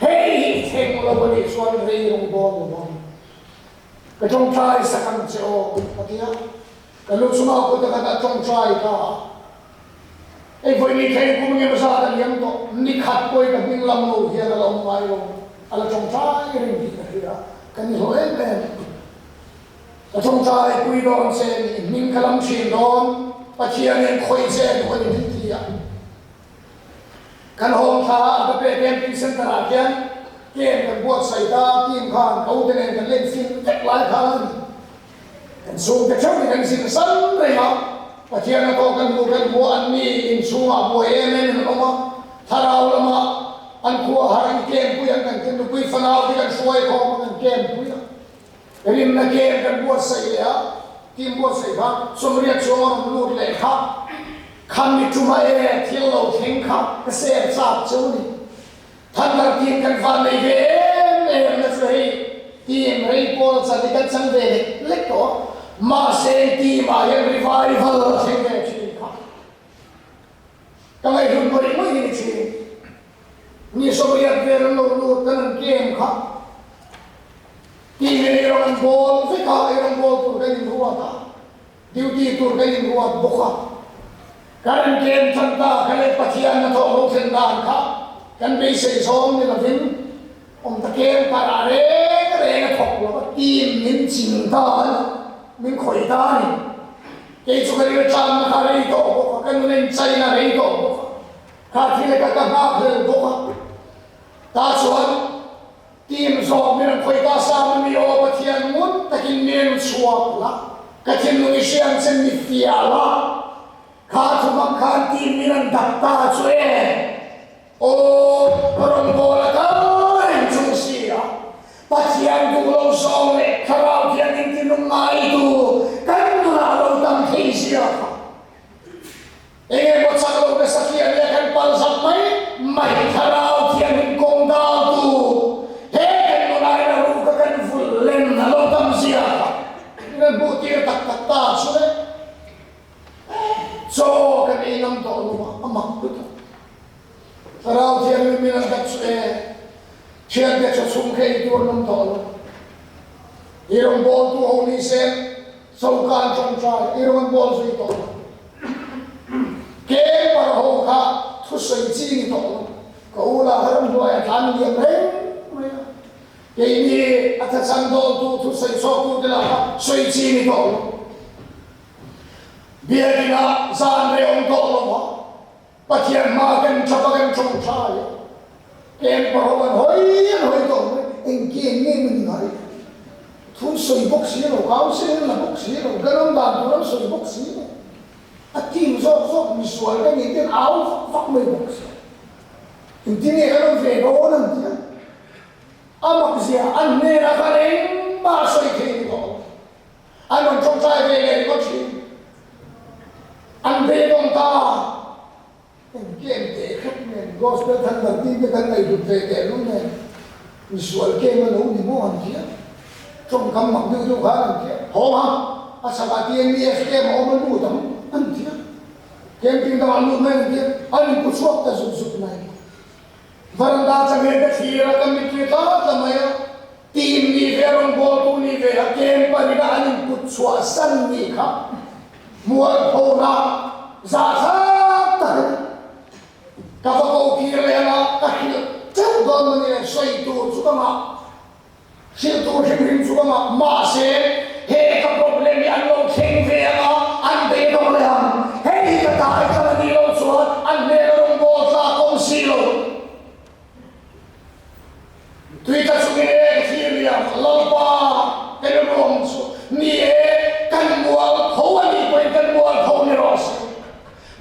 hei hi i thleng lo a nih chuan rei rawng dawn lo ang. Ka tawngtai sak ang che aw, a ti a. Ka lu chungah kut a khat a tawngtai ta a. Hei vawi ni thleng kum engemaw zat a liam tawh, ni khat pawhin ka hming lam lo hian a la awm ngai lo, a la tawngtai reng tih ka hria, ka ni hlawh em em. Ka tawngtai pui dawn che ni, hming ka lam thin dawn, Pathianin khawih che duh a ni min ti a. Kan hawng thla a Agape Camping Centre ah khian camp kan buatsaih ta, team khan ka ute nen kan len fim vek lai khan a ni. Kan chhungte theuh hi kan zir zan reng a, Pathian a tawh kan hmuh kan hmuh an ni inchhungah buai em em in an awm a, thlarau lama an khua har in camp pui ang kan ti, nupui fanau te kan hruai khawm a kan camp pui a. Rinna game kan buatsaih leh a, team buatsaih kha sawmriat chuang a rawn lut leh kha, khami tuma e thil lo thleng kha ka ser chak cheu a ni. Thunder team kan van nei ve em em na chu hei team rei pawl chan hi kan chang ve lek lek tawh a, mahse team ah hian revival a thleng ve thin kha. Ka ngaihhlut ngawih ngawih hi ni thin. Mi sawmriat vel an lo lut kan an kem kha. Tih in ei rawng an bawl vek a, ei rawng bawl tur kan inruat a, duty tur kan inruat bawk a. Kan an kem than ta kha leh Pathian hnathawh lo thlen dan kha kan beisei zawng ni lovin awm ta kem parah reng reng a thawk lo a, team min ching ta a ni, min khawih ta a ni. Kei chu ka rilṭamna kha rei tawh bawk a, ka nun a inchaina rei tawh bawk a, kha thil kha ka nghakhlel bawk a. Tah chuan team zawk min rawn khawih ta sa a mi aw Pathian ngun takin mi en chhuak la, ka thinlung i hriang che mi fiah la, kha thu hmang khan team min rawn dak ta chu e. Aw, rawngbâwl a kal reng chung si a, Pathian duh lo zawng leh Thlarau Thianghlim tinung ngaitu kan nunah lo tam thei zia kha. Eng emaw chak lo nasa khi a nia kan pal zak mai mai Thlarau Thianghlim kawng dâltu he kan nunah in a ruka kan vulh len a lo tam zia kha min hmuh tir tak tak ta chu le. Chaw kan ei ngam tawh lo a, a mak lutuk. Thlarau Thianghlim min an dak chu e, thiante chaw chhung kha ei tur an awm tawh lo. I rawn bawl tu ho ni se, choka an tawngtai, i rawn bawl zui tawh lo. Camper ho kha thusawi chi ni tawh lo. Ka u lah kha ramhnuai a tlan liam reng mai a. Keini a thachhan dawltu thusawi chhuaktute laka sawi chi ni tawh lo. Biakinah zan rei awm tawh lo va, Pathian hma kan thap a kan tawngtai a, camper ho an hawi an hawi tawh mai, engkim nge maw ni ngai? Thu sawi bawk si lo, counselling la bawk si lo, kan awm dan tur an sawi bawk si lo, a team zawk zawk misual ka nih ten au vak vak mai bawk si. Engtin nge kan awm ve dawn an ti a? A makzia an hnenah khan engmah sawi thei ni tawh lo. An rawn tawngtai ve leh ringawt thin. An beidawng ta. Eng kem teh khat nen Gospel Thunder team te kan ngaihhlut ve teh lul nen misual kem a lo ni maw an ti a. Tawngkam mak deuh deuh khan an ti a. Haw ha, a chhakah TMBF kem a awm a lut ang an ti a. Camping dangah lut mai an ti a. An inpu chhuak ta zut zut mai. Varanda changel ka thlir a, ka mitri tlat la mai a, team ni ve, rawngbawltu ni ve a, camp parina an input chhuah san ni kha mualphona zahthlak tak a ni. Ka va ko kir leh ang a, ka hrilh teuh dawn maw ni le, sawi tur chu ka ngah. Hrilh tur hrim hrim chu ka ngah. Mahse, he ka problem hi an lo thleng ve ang a, an beidawng leh ang. Hei hi ka tai tlang a nih loh chuan an hmel a rawn bawl tlak awm si lo. Tui tla chungin e ka thlir liam, Lalpa, ka rilru ang chu. Ni e, kan mualpho a nih pawhin kan mualpho ni rawh se.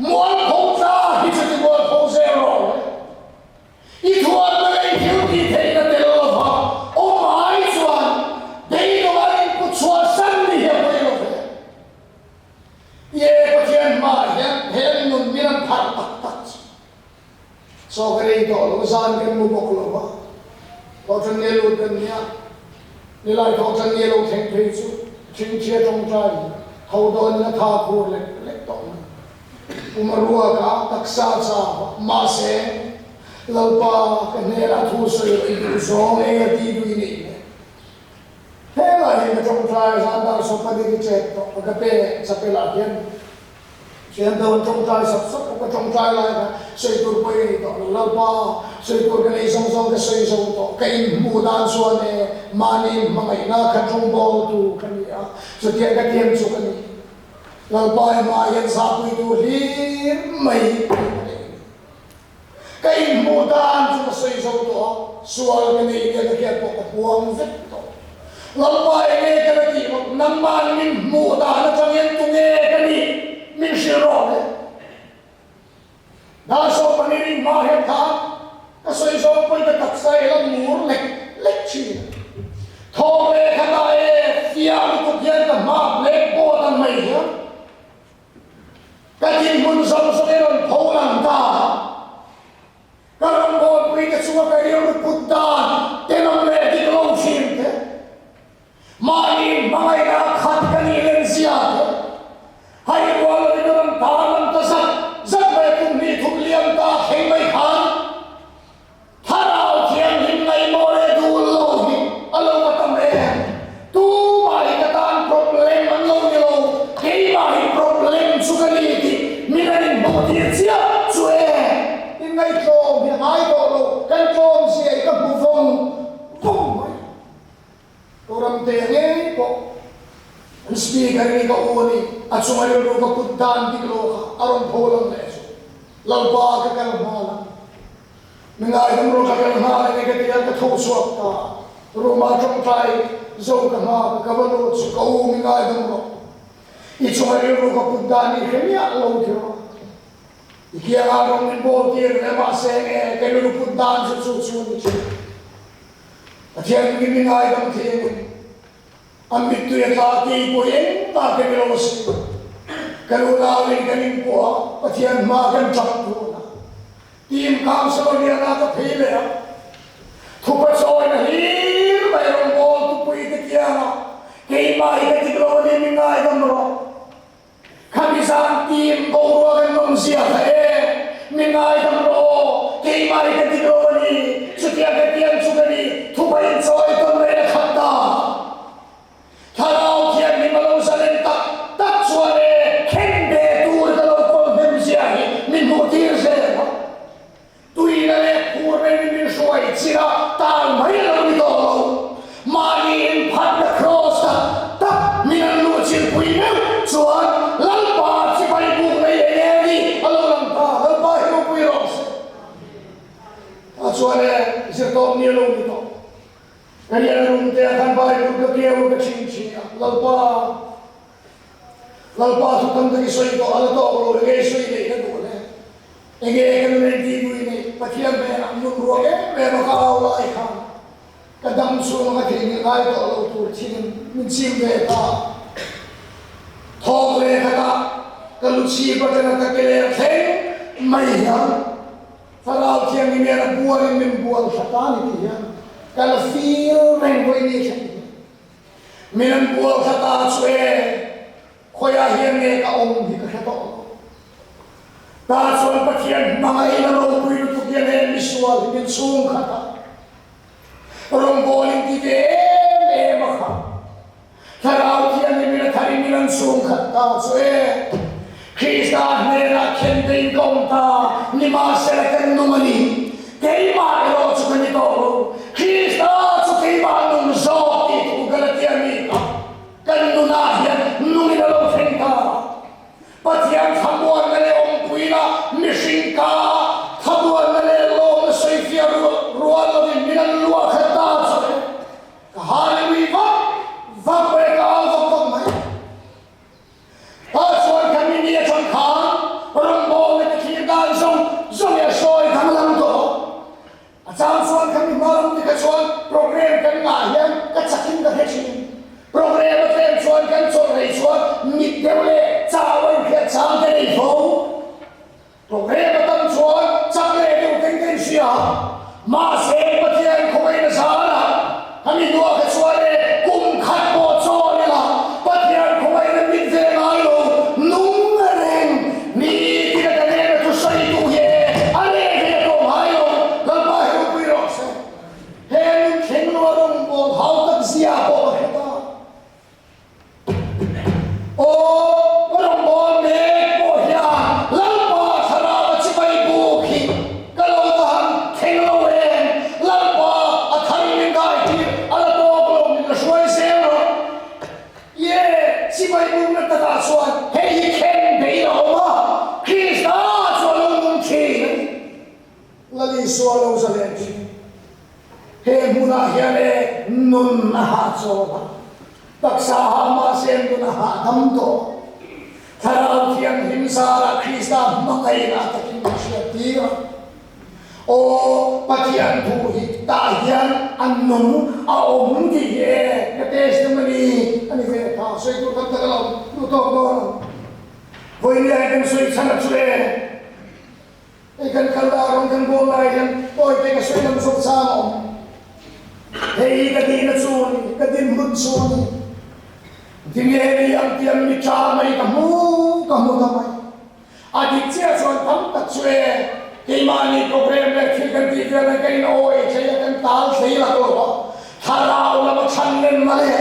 Mualpho tla hi chu ti mualpho zel rawh le. I thuamna leh i thil tih theihna tel lova awm ai chuan beidawng an inpu chhuah san ni hi a pawi lo ve. Ie, Pathian hmaah hian he nun min an pharh tak tak chu. Chaw ka rei tawh lo, zan kan mu bawk lo va, thawhṭan nge lut kan nia, nilai thawhṭan nge lo thleng phei chu ṭhingṭhia ṭawngṭai tho dawnin a tha khur lek lek tawh mai. Pum a ruak a, taksa a chau a, mahse, Lalpa, ka hnenah thu sawi rawh, i duh zawng eng a tih duh i neih le? Helai hian ka tawngtai zan dar sawpa dik i chet tawh a, ka pe chapel ah hian thian deuh an tawngtai sap sap a, ka tawngtai lai kha sawi tur pawh i nei tawh lo, Lalpa, sawi tur ka nei zawng zawng ka sawi zo tawh, ka inhmuh dan chuan e, mahni inhmangaihna kha tawngbawl tu ka ni a, chutiang ka tiam chu ka ni. Lalpa i hmaah hian zahpui tur hlir mai ka nei a ni. Ka inhmuh dan chu ka sawi zo tawh a, sual ka nei tia ka hriat pawh ka puang vek tawh. Lalpa enge ka la tih loh, nangmah min hmuh dan atang hian tunge ka nih min hrilh rawh le. Dar sawm pahnih rin hma hian khan ka sawi zawng pawhin ka taksa i la mur lek lek thin. Thawk leh khat ah e fiah lutuk hian ka hma blackboard ang mai hian ka dinhmun zawng zawng i rawn pho lang ta. Ka rawngbawlpui te chunga ka rilru put dan tenawm leh dik lo thin te. Mahni hmangaihna a khat ka nih len zia te, hai rual lovin a rawn tar lang ta zat zat mai a kum hnih thum liam ta thleng mai khan Thlarau Thianghlim ngaihmawh leh duh lo hi a lo va tam em? Tumah hi ka tan problem an lo ni lo, keimah hi problem chu ka ni tih min an inhmuh tir chiah chu e. Inngaihtlawm hi a ngai tawh lo, kan tlawm zia hi ka hmu vawng vawng mai. Ram te ngei pawh an speaker hi ka u a ni, a chunga rilru ka put dan dik lo kha a rawn pho lang leh chu. Lalpa ka kal nghal a, mi ngaidam rawh ka kal nghal a ni ka ti a, ka tho chhuak ta. Room ah tawngtai zo ka nghak a, ka va lut chu ka u mi ngaidam rawh, i chunga rilru ka put dan hi hre miah lo ti rawh. I kiangah rawng min bawl tir ve mahse nge ka rilru put dan chu chu chu a ni thin. Pathian min mi ngaidam thei a ni. An mittui a tla ti pawh hi engmah ka ni lo a si. Kan unauin kan inpawh a, Pathian hma kan tap tun a. Team Councillor lian ah ka phei leh a, thupa chawina hlir mai rawngbâwl tupui te kiangah keimah hi ka dik lo a ni, mi ngaidam rawh. Khami zan team boruak an nawm zia kha e, mi ngaidam rawh aw, keimah hi ka dik lo a ni, chutiang ka tiang chu ka ni, thupa in chawi tawn mai na khat ta. Thlarau Thianghlim a lo zalen tak tak chuan e, khen ve tur ka lo kawl hnem zia hi mi hmuh tir zel a. Tuina leh phur reng in min hruai chin a, tal mai a lo ni tawh lo. Mahni inphatna kraws tak tak min an luhchilhpui meuh chuan Lalpa chibai buk nei eng nge ni a lo lang ta, Lalpa hi ropui rawh se. A chuan e, zirtawp ni a lo ni tawh. Ka rian rum te a khan Bible ka keu a ka chhin chhin a, Lalpa, Lalpa thu tam tak i sawi tawh, a la tawk lo, enge i sawi neih ka duh le? Enge ka nun engti duh i neih? Pathian hnenah nun ruak em em a ka au lai khan ka dam chhung a ka theihnghilh ngai tawh lo tur thilin min chim ve ta. Thawk leh khatah ka lu chhip atanga ka ke leh thleng mai hian Thlarau Thianghlim hian a bualin min bual thla ta ni tih hian ka la feel reng vawi ni thleng hian. Min an bual thla ta chu e, khawiah hian nge ka awm hi ka hre tawh lo. Ta chuan Pathian hmangaihna ropui lutuk hian he misual hi min chhung khat a, Rawngbâwl in ti ve em em a kha. Thlarau Thianghlim in a thar in min an chhung khat ta chu e. Krista hnenah khen te in ka awm ta, nimahsela kan nung a ni. Keimah erawh chu ka ni tawh lo. Krista chu keimah nung zawk tih thu ka la ti a ni kha. Kan nunah hian nungin a lo thleng ta. Pathian thlamuanna leh awmpuina mihring ka thlamuanna leh lawmna sawifiah rual lovin min an luah khat ta chu e. Ka Hallelui vak vak mai ka au vak vak mai. Tah chuan kan mi ni atang khan rawngbawlna ka thlir dan zawng zawng hi a sawi danglam tawh. A chang chuan kan mi hma lam tikah chuan program kan ngah hian ka chakin ka hre thin. Program a tlem chuan kan chawlh rei chuan mit deuh leh chau a inhriat chang te nei fo. Program a tam chuan chak leh deuh ten ka inhria. Mahse Pathian khawngaihna zanah ka mi duah kha chuan e kum khat pawh chawl ila Pathian khawngaihna mit ve ngai lo nung reng Ni tina ka nena chu sawi duh hi e, a reh ve tawh ngai lo, Lalpa hi ropui rawh se. He nun thleng lo a rawngbâwl hau tak zia pawh ka hre ta. Aw, ka rawngbâwl mek pawh hian Lalpa thlarau a chibai buk hi ka lo va han thleng lo em, Lalpa a thar min dai tir a la tawk lo min la hruai zel rawh. Ye, chibai bumna takah chuan hei hi khen bei a awm a, Krista chu a lo nung thin a ni. Lal Isua lo zalen thin. He hmunah hian e nun a hahchawl a, taksa hah mahse nun a hahdam tawh. Thlarau Thianghlim zarah Krista hmangaihna takin a hriattir a. Aw Pathian thu hi tah hian a nung a awm tih hi e ka testimony a ni ve ta sawi tur tam tak a lo duh tawk dawn ang. Vawinia hi kan sawi chhan a chu e hei kan kal dah rawng kan bawl lai hian tawi te ka sawi lam zawk chang a awm. Hei hi ka dihna chu a ni ka dinhmun chu a ni. Tinge ni ang tiang mi tha mai ka hmu ka hmu ta mai. A dik chiah chuan tam tak chu e, keimahni program leh thil kan tih vel hian kan in awi thlei a, kan tal thlei lak lo a, thlarau lama chhan lemna leh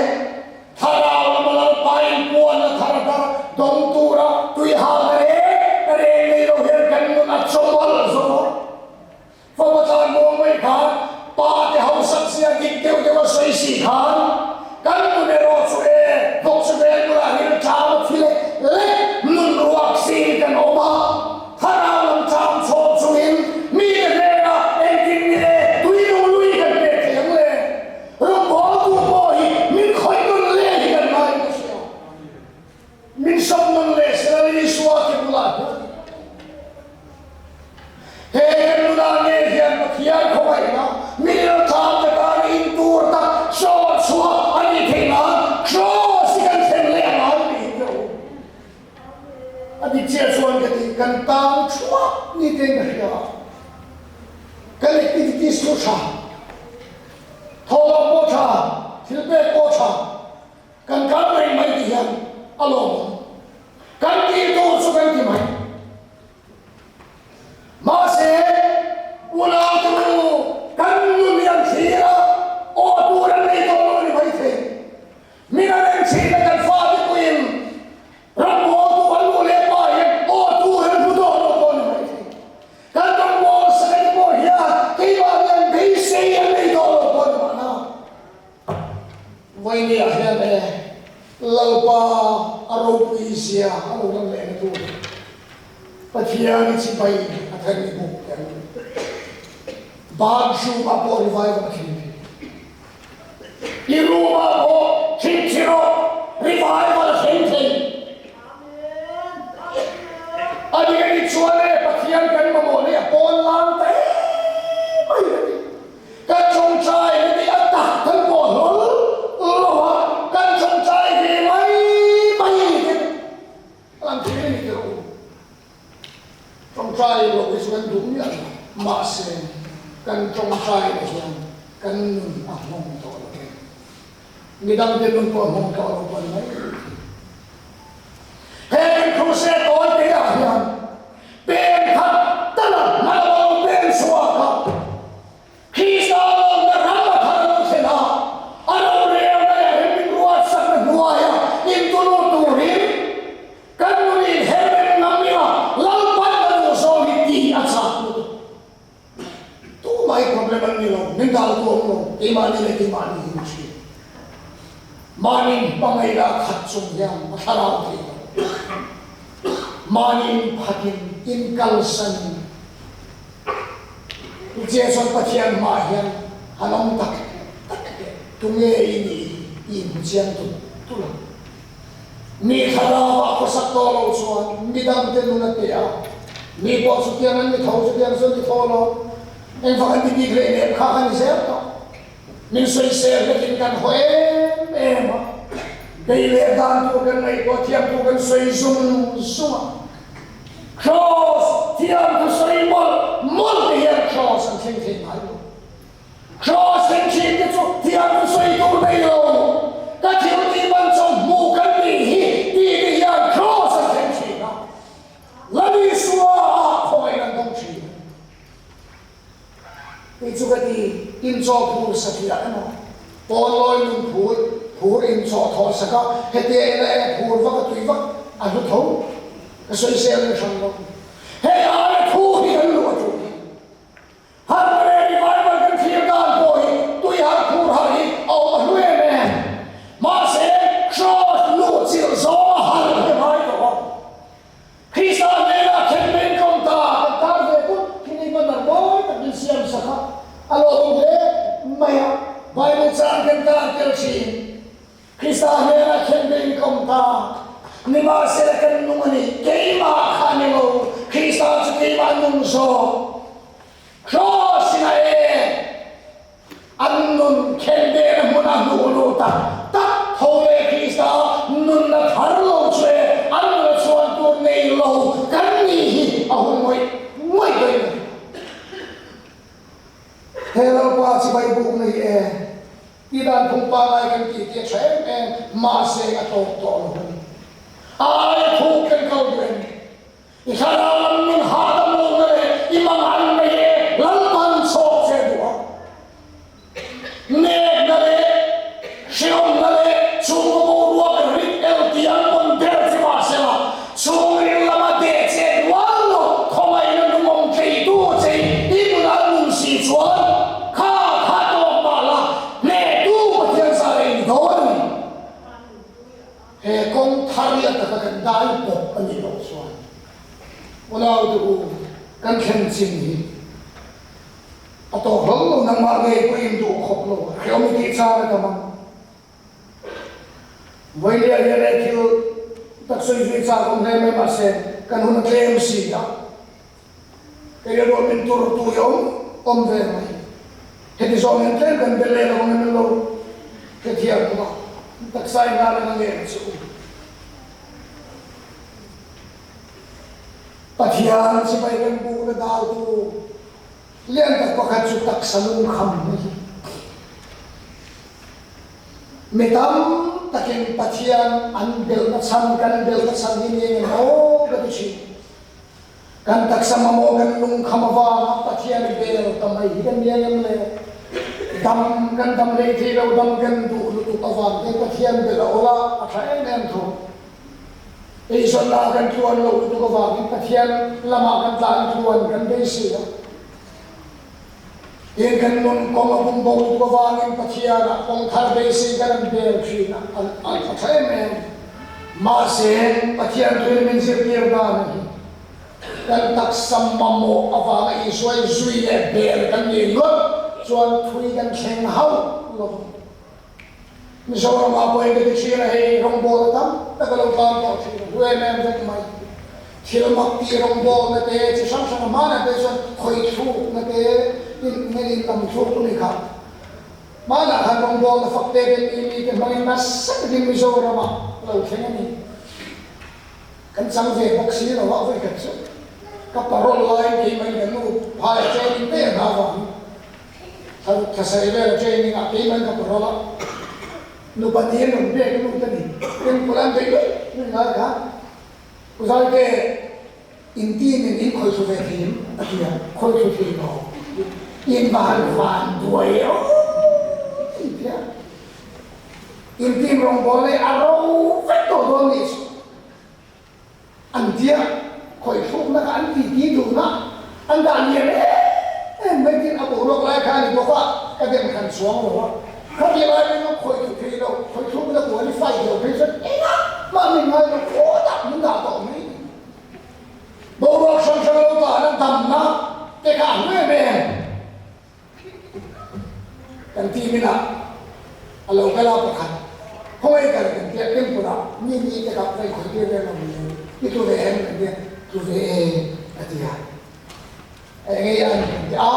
thlarau lama Lalpa inpuanna thar thar dawng tura tui halna reng reng nei lo hian kan nun a chawmawlh zo a. Fapa tlan muang mai khan pa te hausak zia dik deuh deuh a sawi si khan kan nun erawh chu e vawk chu vel bulah hian ṭam a thi lek lek nun ruak sin kan awm a, thlarau lam ṭam chhawm chungin mite hnenah engtin nge tui nung lui kan pek thei ang le? Rawngbawltu pawh hi min khawih nun leh hi kan ngai ka hria. Min sawm nun leh sela Isua te bulah hian He kan nunah ngei hian Pathian khawngaihna min lo thlam te tana in tur tak sawt chhuah a nih theih nan Kraws hi kan thlen leh a ngai ni hi teh u. A dik chiah chuan ka ti, kan tang thuak ni tein ka hria a. Kan activities chu tha, thawhlawm pawh tha, thil pek pawh tha, Kan kal reng mai ti hian a lawm ang. Kan tih tur chu kan ti mai. Mahse, unau te u, kan nun hi an thlir a, aw tur an nei tawh lo a ni maithei. Min an en thin a kan fate puiin rawngbawltu an luh leh pa hian aw tur an hmu tawh lo pawh a ni maithei. Kan rawngbâwl sakei pawh hian keimah hian beisei an nei tawh lo pawh a ni mahna. Pathian i chibai a thleng i buk em? Bathroom ah pawh revival a thleng thei. I room ah pawh chhinchhi rawh, revival a thleng thei. A nih a nih chuan e Pathian kan mamawh hi a pawn lang ta em mai a ni. Kan tawngtai na nih a tak kan pawh hlawl lo a, kan tawngtai ve mai mai te an thil a ni teh u. Tawngtai loh hi chu kan duh miah lo, mahse kan tawngtai na hian kan nun a nghawng tawh lo em. Midangte nun pawh a nghawng tawh lo pawh a ni mai. He kan crusade tawi te ah hian peng khat tala hmala lo peng chhuak a, Krista lawmna ram a thar lo thlen a, a rorelna leh rem inruatsakna hnuaia intunu turin kan nun inher rem ngam ila Lalpan a duh zawng hi tih a chak lutuk. Tumah hi problem an ni lo, min dal tu awm lo, keimahni leh keimahni hi ni thin. Mahni hmangaihna a khat chung hian a thlarau thei lo. Mahni inphatin, inkalsanin, I che chuan Pathian hmaah hian han awm tak tak teh. Tunge i nih hi i inhmu chiang tulh tulh ang. Mi thlarauah khawsak tawh lo chuan midangte nun a pe a, mi pawh chutiang an ni tho, chutiang chu an ni tho lo. Engvang an ti bik hlei nem kha ka ni zel tawh. Min sawisel hlekin kan haw em em a, bei leh dan tur kan ngaihtuah thiam tur kan sawi zung zung a. Kraws thiam thu sawi mawlh mawlh te hian kraws an thleng thei ngai lo. Kraws thleng thin te chu thiam thu sawi tur nei lo. Ka thil tih man chaw hmuh kan nih hi tih te hian kraws an thleng thin a. Lal Isua ah khawngaih an dawng thin. Kei chu ka ti, inchaw phur satliah emaw, pawnlawi nun phur, phur inchaw thawh sak a, hetia ena e phur vak a tui vak a hlu tho, ka sawisel leh hran lo. Hei aia thu hi kan luh a tul hi. Harh leh revival kan thlir dan pawh hi tui harh phur harh hi a awm a hlu em em. Mahse, Kraws luh chilh zawng a harh hi a ngai tawh a. Krista hnenah khenmen tlawm ta kan tar ve put khi ni banner mawi tak min siam sak a, a lawmawm hle mai a, Bible chang kan tar tel thin. Krista hnenah khenmen tlawm ta, nimahsela kan nung a ni, keimah kha a ni lo, Krista chu keimah nung zawk. Kraws in a en. An nun khenbehna hmuna hnuh luh tak tak tho leh Krista nunna thar lo chu e an nuna chhuan tur nei lo kan nih hi a hun ngawih ngawih daih mai. He Lalpa chibai buk nei e, i dan phung pangai kan tih tih a tha em em, mahse a tawp tawh lo a ni. A aia thuk kan kal duh em? I thlarau lam nun hahdam lohna leh i mangan mai e Lalpan chhawk che duh a. Nekna leh hreawmna leh chhungkaw boruak rit el tih an pawn ber che mahsela chhungril lama deh chet rual lo khawngaihna nungawm theitu che i nunah nun si chuan kha kha tawk mah la hnehtu Pathian zah rei ni dawn a ni. He kawng thar hi a taka kan dai bawk a nih loh chuan unaute u kan thlen chin hi a tawk hlawm lo, nangmah ngei pawhin duh khawp lo a hreawm i tih chang a tam ang. Vawinia hian he thil tak sawi zui chak awm hle mai mahse kan hun a tlem si a, kei erawh min tur tu hi awm awm ve mai. Heti zawng hian tlem kan bel leh lo ang em lo hrethiam bawk a, taksa in lar anga ngen chu. Pathian sipai kan bukna daltu lian tak pakhat chu taksa lungkham na hi. Mi tam takin Pathian an belhna chhan kan belhna chhan hi ni engemaw ka ti thin. Kan taksa mamawh kan lungkham avanga Pathian bel ta mai hi kan ni ang em le? Dam kan dam hlei thei lo, dam kan duh lutuk avang te Pathian bel a awl a, a tha em em tho. Eizawnna kan tluan loh lutuk avangin Pathian lamah kan tlan tluan kan beisei a. Tin, kan nun kawng a bum bo lutuk avangin Pathianah kawng thar beisei kan an bel thin a, a tha em em. Mahse, Pathian thuin min zirtir dan a hi. Kan taksa mamawh avanga Isua i zui leh bel kan nih ngawt chuan thui kan thleng hauh lo. Mizoramah pawhin ka ti thin a, hei rawngbawlna tam tak a lo tlan tawh thin a, hlu em em vek mai. Thil mak tih rawngbawlna te chi hrang hrang a hmanah te chuan khawi thlukna te in nge in lam thluk tu ni kha. Hmanah khan rawngbawlna fak te te mi mi te hmangin nasa takin Mizoramah a lo thleng a ni. Kan chang ve bawk si lo a, vawikhat chu ka parole laiin keimah in ka nu phai training te a hna vangin Thasai vel training ah keimah in ka parole a, nu pahnih an rawn biak a nu te ni temple an beih luih luih ngai kha U Zaite in team in in khawih thlu ve thei em a ti a, khawih thlu thei lo in va han van duai e aw ti tia in team rawngbawl leh a ro vek tawh dawn nih chu. An tia khawih thlukna kha an ti ti dun a, an dah lian em em mai tin a boruak lai kha a ni bawk a, ka dem hran chuang lo a. Khati lai pawhin a khawih duh thei lo, khawih thlukna tur an i fight lo phei chuan engah mah min ngai lo khawtah min dah tawh mai ni. Boruak hrang hrang lo dahna damna te kha a hlu em em. Kan team inah a lo kal a pakhat khawngaih kal kan tia temple ah mi mi te kha ka inkhawih tir reng a ni i tlu ve em kan tia tlu ve e a ti a eng nge an kan ti a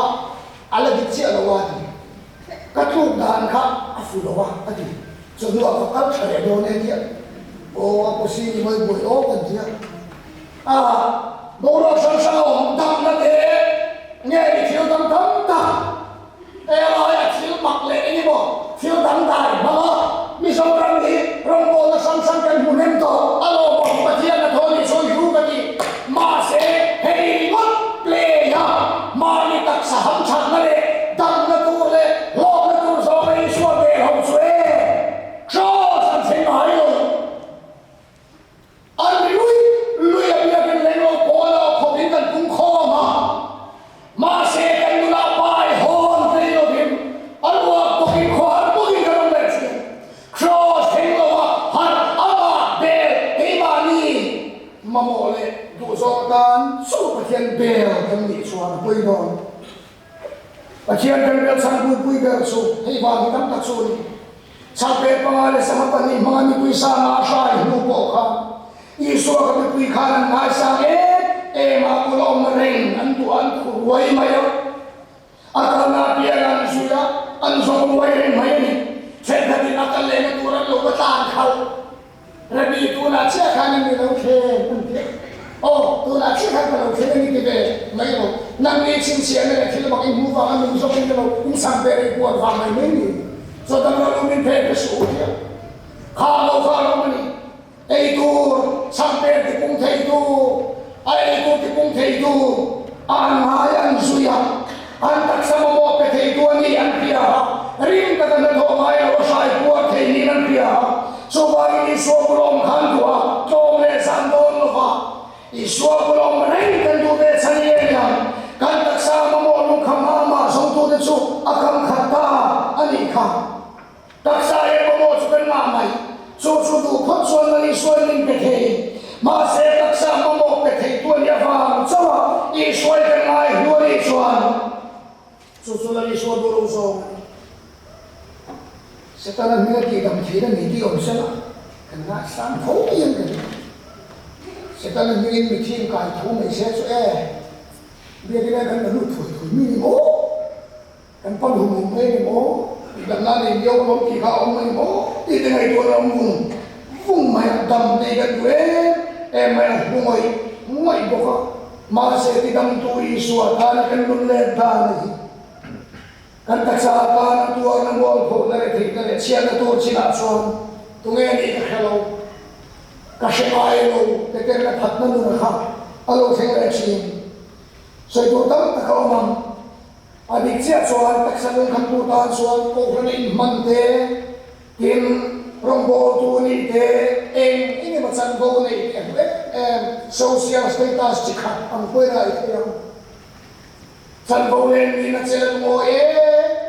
a la dik chiah lo a ti ka tluk dan kha a fu lo a a ti chawhnu ah ka kal tha leh dawn e tia aw a pawsi ni mawi buai aw kan tia A boruak hrang hrang a awm damna te nge ni thil dang tam tak helaia thil mak leh eng emaw thil dangdai hmang a Mizoram hi rawngbawlna hrang hrang kan hmu hnem tawh a lawmawm Pathian a thaw nih chuan hlu ka ti. Mahse hei ringawt play a mahni taksa hamthatna leh damna tur leh hlawkna tur zawnga Isua bel ho chu e Kraws an thleng ngai lo. An ri lui lui a biakin leng lo pawl a khawpin kan pung khawm a, mahse kan nunah pai hawn hlei lovin a ruak bawkin khawhar bawkin kan awm leh thin. Kraws thleng lo a harh amah bel keimahni mamawh leh duhzawng atan chu Pathian bel kan nih chuan a pawi dawn. Pathian kan bel chhan pui ber chu hei vang hi tam tak chu a ni. Chhakpek panga leh sangha pahnih hmanga mipui sanga a hrai hnu pawh kha Isua ka mipui khan an ngaisang em em a, kul a awm reng an duh a, an khu ruai mai a, a kalna apiang an zui a, an zawng ruai reng mai a ni. Thenkhatin a kal lehna tur an lo va tlan khalh. Rabbi, tunah chiah khan a ni lo thleng an ti a. Aw, tunah chiah khan ka lo thleng a ni ti ve mai lo. Nang ni chhinchhiahna leh thil mak i hmuh vanga nung zawk in ka lo insang ve rih kual vang mai mai ni. Chaw dang lo lum in phen ka suh u tia. Kha lo kha a lawm a ni. Ei tur, chhang pen ti pung thei tu, a ei tur ti pung thei tu, a an ngai an zui a, an taksa mamawh pe thei tu a ni an hria a, ring taka hnathawh ngai lo a hrai puar thei niin an hria a. Chuvangin Isua bul awm khan duh a, tlawm leh zan dawn lo va, Isua bul awm reng kan duh ve chhan i eng ang? Kan taksa mamawh lungkham hma mah zawngtute chu a kam khat ta a nih kha. Taksa leh mamawh chu kan ngah mai. Chu chu duh phawt chuan Lal Isuain min pe thei. Mahse taksa mamawh pe theitu a nih avang chauh a Isuain kan ngai hnu a nih chuan chu chu Lal Isua duh lo zawng a ni. Setana hming a tihdam theih a ni tih awm sela kan ngaihsang tho hian ka ring. Setana hmingin mithiam kai tho mai se chu e, biakina kan la lut thui thui mi ni maw? Kan pan hum hum mai ni maw? Damna nei miau lawm tih kha a awm mai maw? Tih te ngaihtuahna a awm vung vung mai a, dam nei kan duh em em mai a, hmu ngawih ngawih bawk a, mahse tidamtu Isua tana kan nun let dan a hi. Kan taksa atana tuarna mualphawhna leh theihna leh chhiatna tur chinah chuan tunge nih ka hre lo, ka hre ngai lo, Peterna phatna nuna kha a lo thleng leh thin. Sawi tur tam tak a awm ang. A dik chiah chuan taksa lungkhamtu tan chuan kohhran inhman te, tin rawngbawltu nih te, eng eng emaw chanvo neih te a hmu em em, social status chi khat ang pawhin a ei thei ang. Chanvo nen niin a chel ngawi em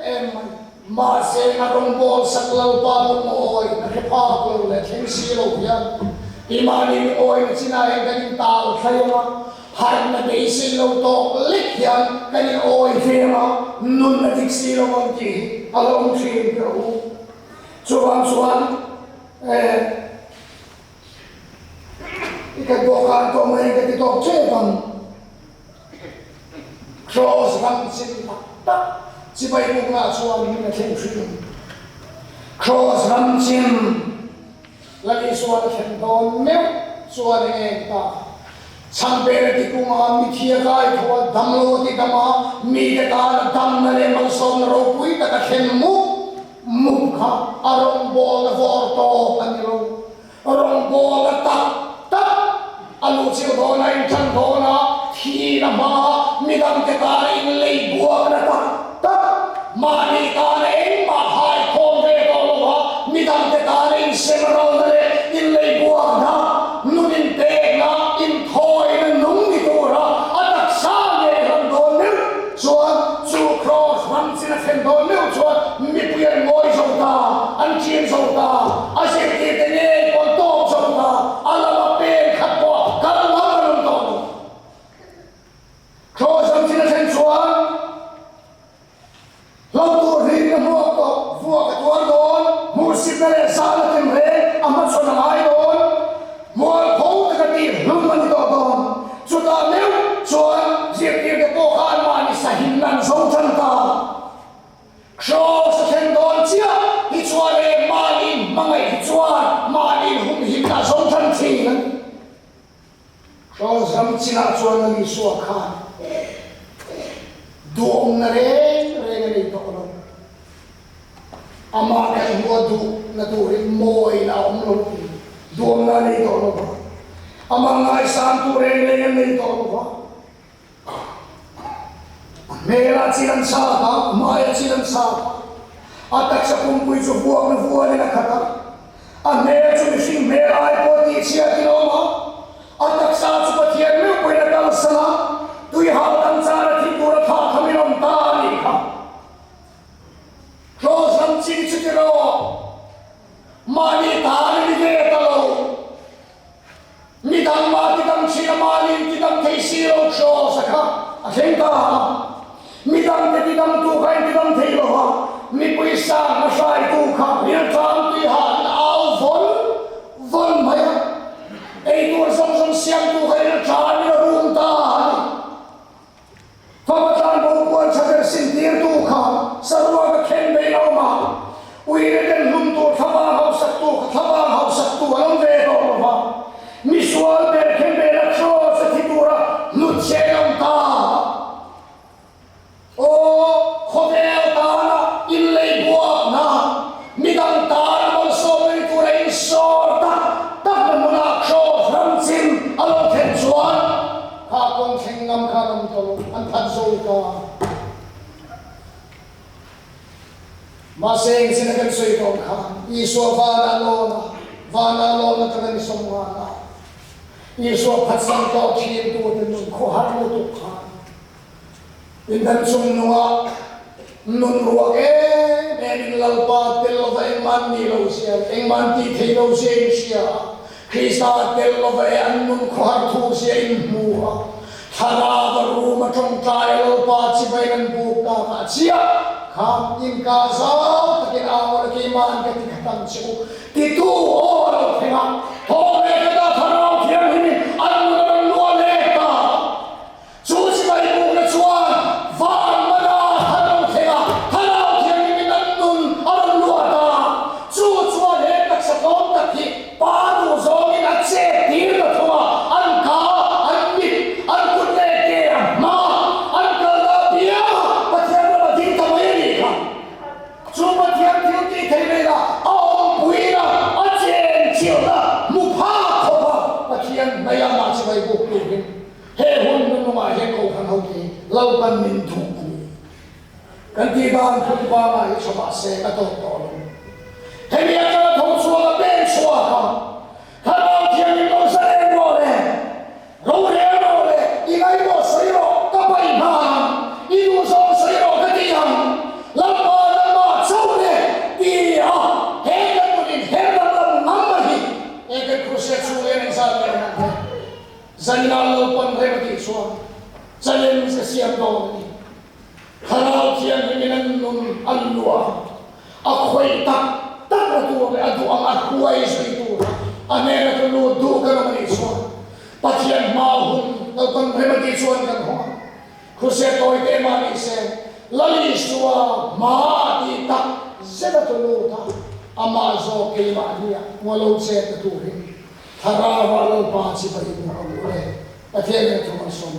em mai. Mahse a rawngbâwl sak Lalpa lungawi a hre phâk lo leh thleng si lo hian i mahni lungawina chinah hian kan intal thlai ang a. Harhna beisei lo tawk lek hian kan in awi hlem a, nun a dik si lo ang tih hi a lo awm thin ber u. Chuvang chuan eh i ka dawhkan tawh mai ka ti tawk tep ang. Kraws ram chin tak tak chibai bukna chuan min a thleng thin. Kraws ram chin Lal Isuan a thlen dawn meuh chuan eng eng ta? Chhangpel a ti kung a, mithi a kai tho a, damlo a ti dam a, mite tana damna leh malsawmna ropui tak a thlen mup mup kha a rawngbawlna vawr tawp a ni lo. Rawngbawlna tak tak a luhchilh dawn a, inṭan dawn a, thihna hmaa midangte tana inlei buakna tak tak, mahni tana engmah haikhawm ve tawh lova midangte tana insemralna leh inlei buakna, nun inpekna, inthawina nung ni tura a taksa ngei ram dawn meuh chuan chu kraws ram chin a thlen dawn meuh chuan mipui an ngawi zo ta, an ṭin zo ta, a zirtirte ngei pawh an tawp zo ta, a lama pen khat pawh kal ngam an awm tawh lo. Kraws ram chin a thlen chuan Hlo tur hlim ka hmuak tawh, vuak ka tuar dawn, hmuhsitna leh zahna tinreng a hmachhawn a ngai dawn, mualpho taka tih hlum a ni tawh dawn. Chutah meuh chuan zirtirte pawh kha anmahni sahinna an zo tan ta. Kraws a thlen dawn chiah hi chuan e mahni hmangaih hi chuan mahni humhimna a zo tan thin a ni. Kraws ram chinah chuan Lal Isua khan duhawmna reng reng a nei tawh lo. Amah kan hmuh a duhna turin mawina a awm lo tih duhawmna a nei tawh lo va. Amah ngaisangtu reng reng a nei tawh lo va. A hmelah chin an chhak a, a hmaiah chin an chhak a, a taksa pumpui chu vuakna vuanin a khat a, a hmel chu mihring hmel ai pawh tihchhiatin a awm a, a taksa chu Pathian meuh pawhin a kalsan a, tuihal dang chana thi tura thlah thamin a awm ta a nih kha. Kraws ram chin chu tiraw, mahni tan a ni ve ta lo. Midang mah tidam thin a mahni tidam thei si lo Kraws a kha a thleng ta a. Midangte tidamtu kha in tidam thei lo va, mipui sang a hraitu kha rilṭam tui hahin a au vawn vawn mai a. Eitur zawng zawng siamtu kha rilṭamin a rum ta a ni. Fapa tlanbo puan tha ber sintirtu kha saruak a khen ve lo ma, uire den hlum tur thlavang hausaktu kha thlavang hausaktu an awm ve tawh lo va, misual ber khen ve la kraws a thi tura hnutchhe an awm ta. Aw, khawvel tana inlei buakna, midang tana malsawm nei tura insawr tak takna hmunah kraws ram chim a lo thlen chuan, Kha kawng thleng ngam khan awm tawh lo, an phat zo ta. Mahse engchen a kan sawi tawh khan Isua vana lawn a, vana lawn atanga ni sawmngan a, Isua phatsan tawh thin tute nun khawhar lutuk khan indan chung nungah nun ruak em em in Lalpa tel lova engmah ni lo zia leh engmah tih thei lo zia in hria a, Krista tel lova e an nun khawhar thu zia in hmu a, thlarau a rum a tawngtai a Lalpa chibai an buk tak ah chiah khan inka zau takin au a la keimah an ka ti khat ang che u titu aw a lo thleng a, thawk leh khat ah thlarau thianghlim in an nun a rawn luah leh ta. Chu chibai bukna chuan van mana a lo thleng a, Thlarau Thianghlimin an nun a rawn luah ta. Chu chuan he taksa tlawm tak hi pa duh zawngin a chet tir ta thung a, an ka, an mit, an kut leh ke a hma, an kalna apiang a Pathian rama ding ta mai a nih kha. Chu Pathian thil tih theih velah a awmpuina, a chenchilhna hmu phak khawp a Pathian hnaih amah chibai buk turin He hun hnuhnungah hian Kohhran ho hi Lalpan min duh a ni. Kan tih dan phung vangah hi tha mahse ka tawk tawh lo. Hemi atanga tho chhuak a pen chhuak a, Thlarau Thianghlim lo zalen rawh le, rorel rawh le, i ngaihmawh sawi rawh ka paih hna ang, i duhzawng sawi rawh ka ti ang, Lalpa nangmah chauh le ti a he kan nunin her danglam ngam a hi. He kan Krusea chhung hian engzat nge awm ang le? Zaninah Lalpan rem a tih chuan. siam dawn a ni. Thlarau Thianghlimin an nun a luah a, a khawih tak tak na tur leh a duh ang a hruai zui tur a hnena chu lut duh kan awm a nih chuan Pathian hma hun Lalpan rem a tih chuan kan hawng a. Khuseh tawi te mah ni se, Lal Isua hma a tih tak zet a tlu lut a, amah zawk keimahnia mualo chet na turin Thlarauah Lalpa chibai buk ang u le. Pathian in a thu malsawm.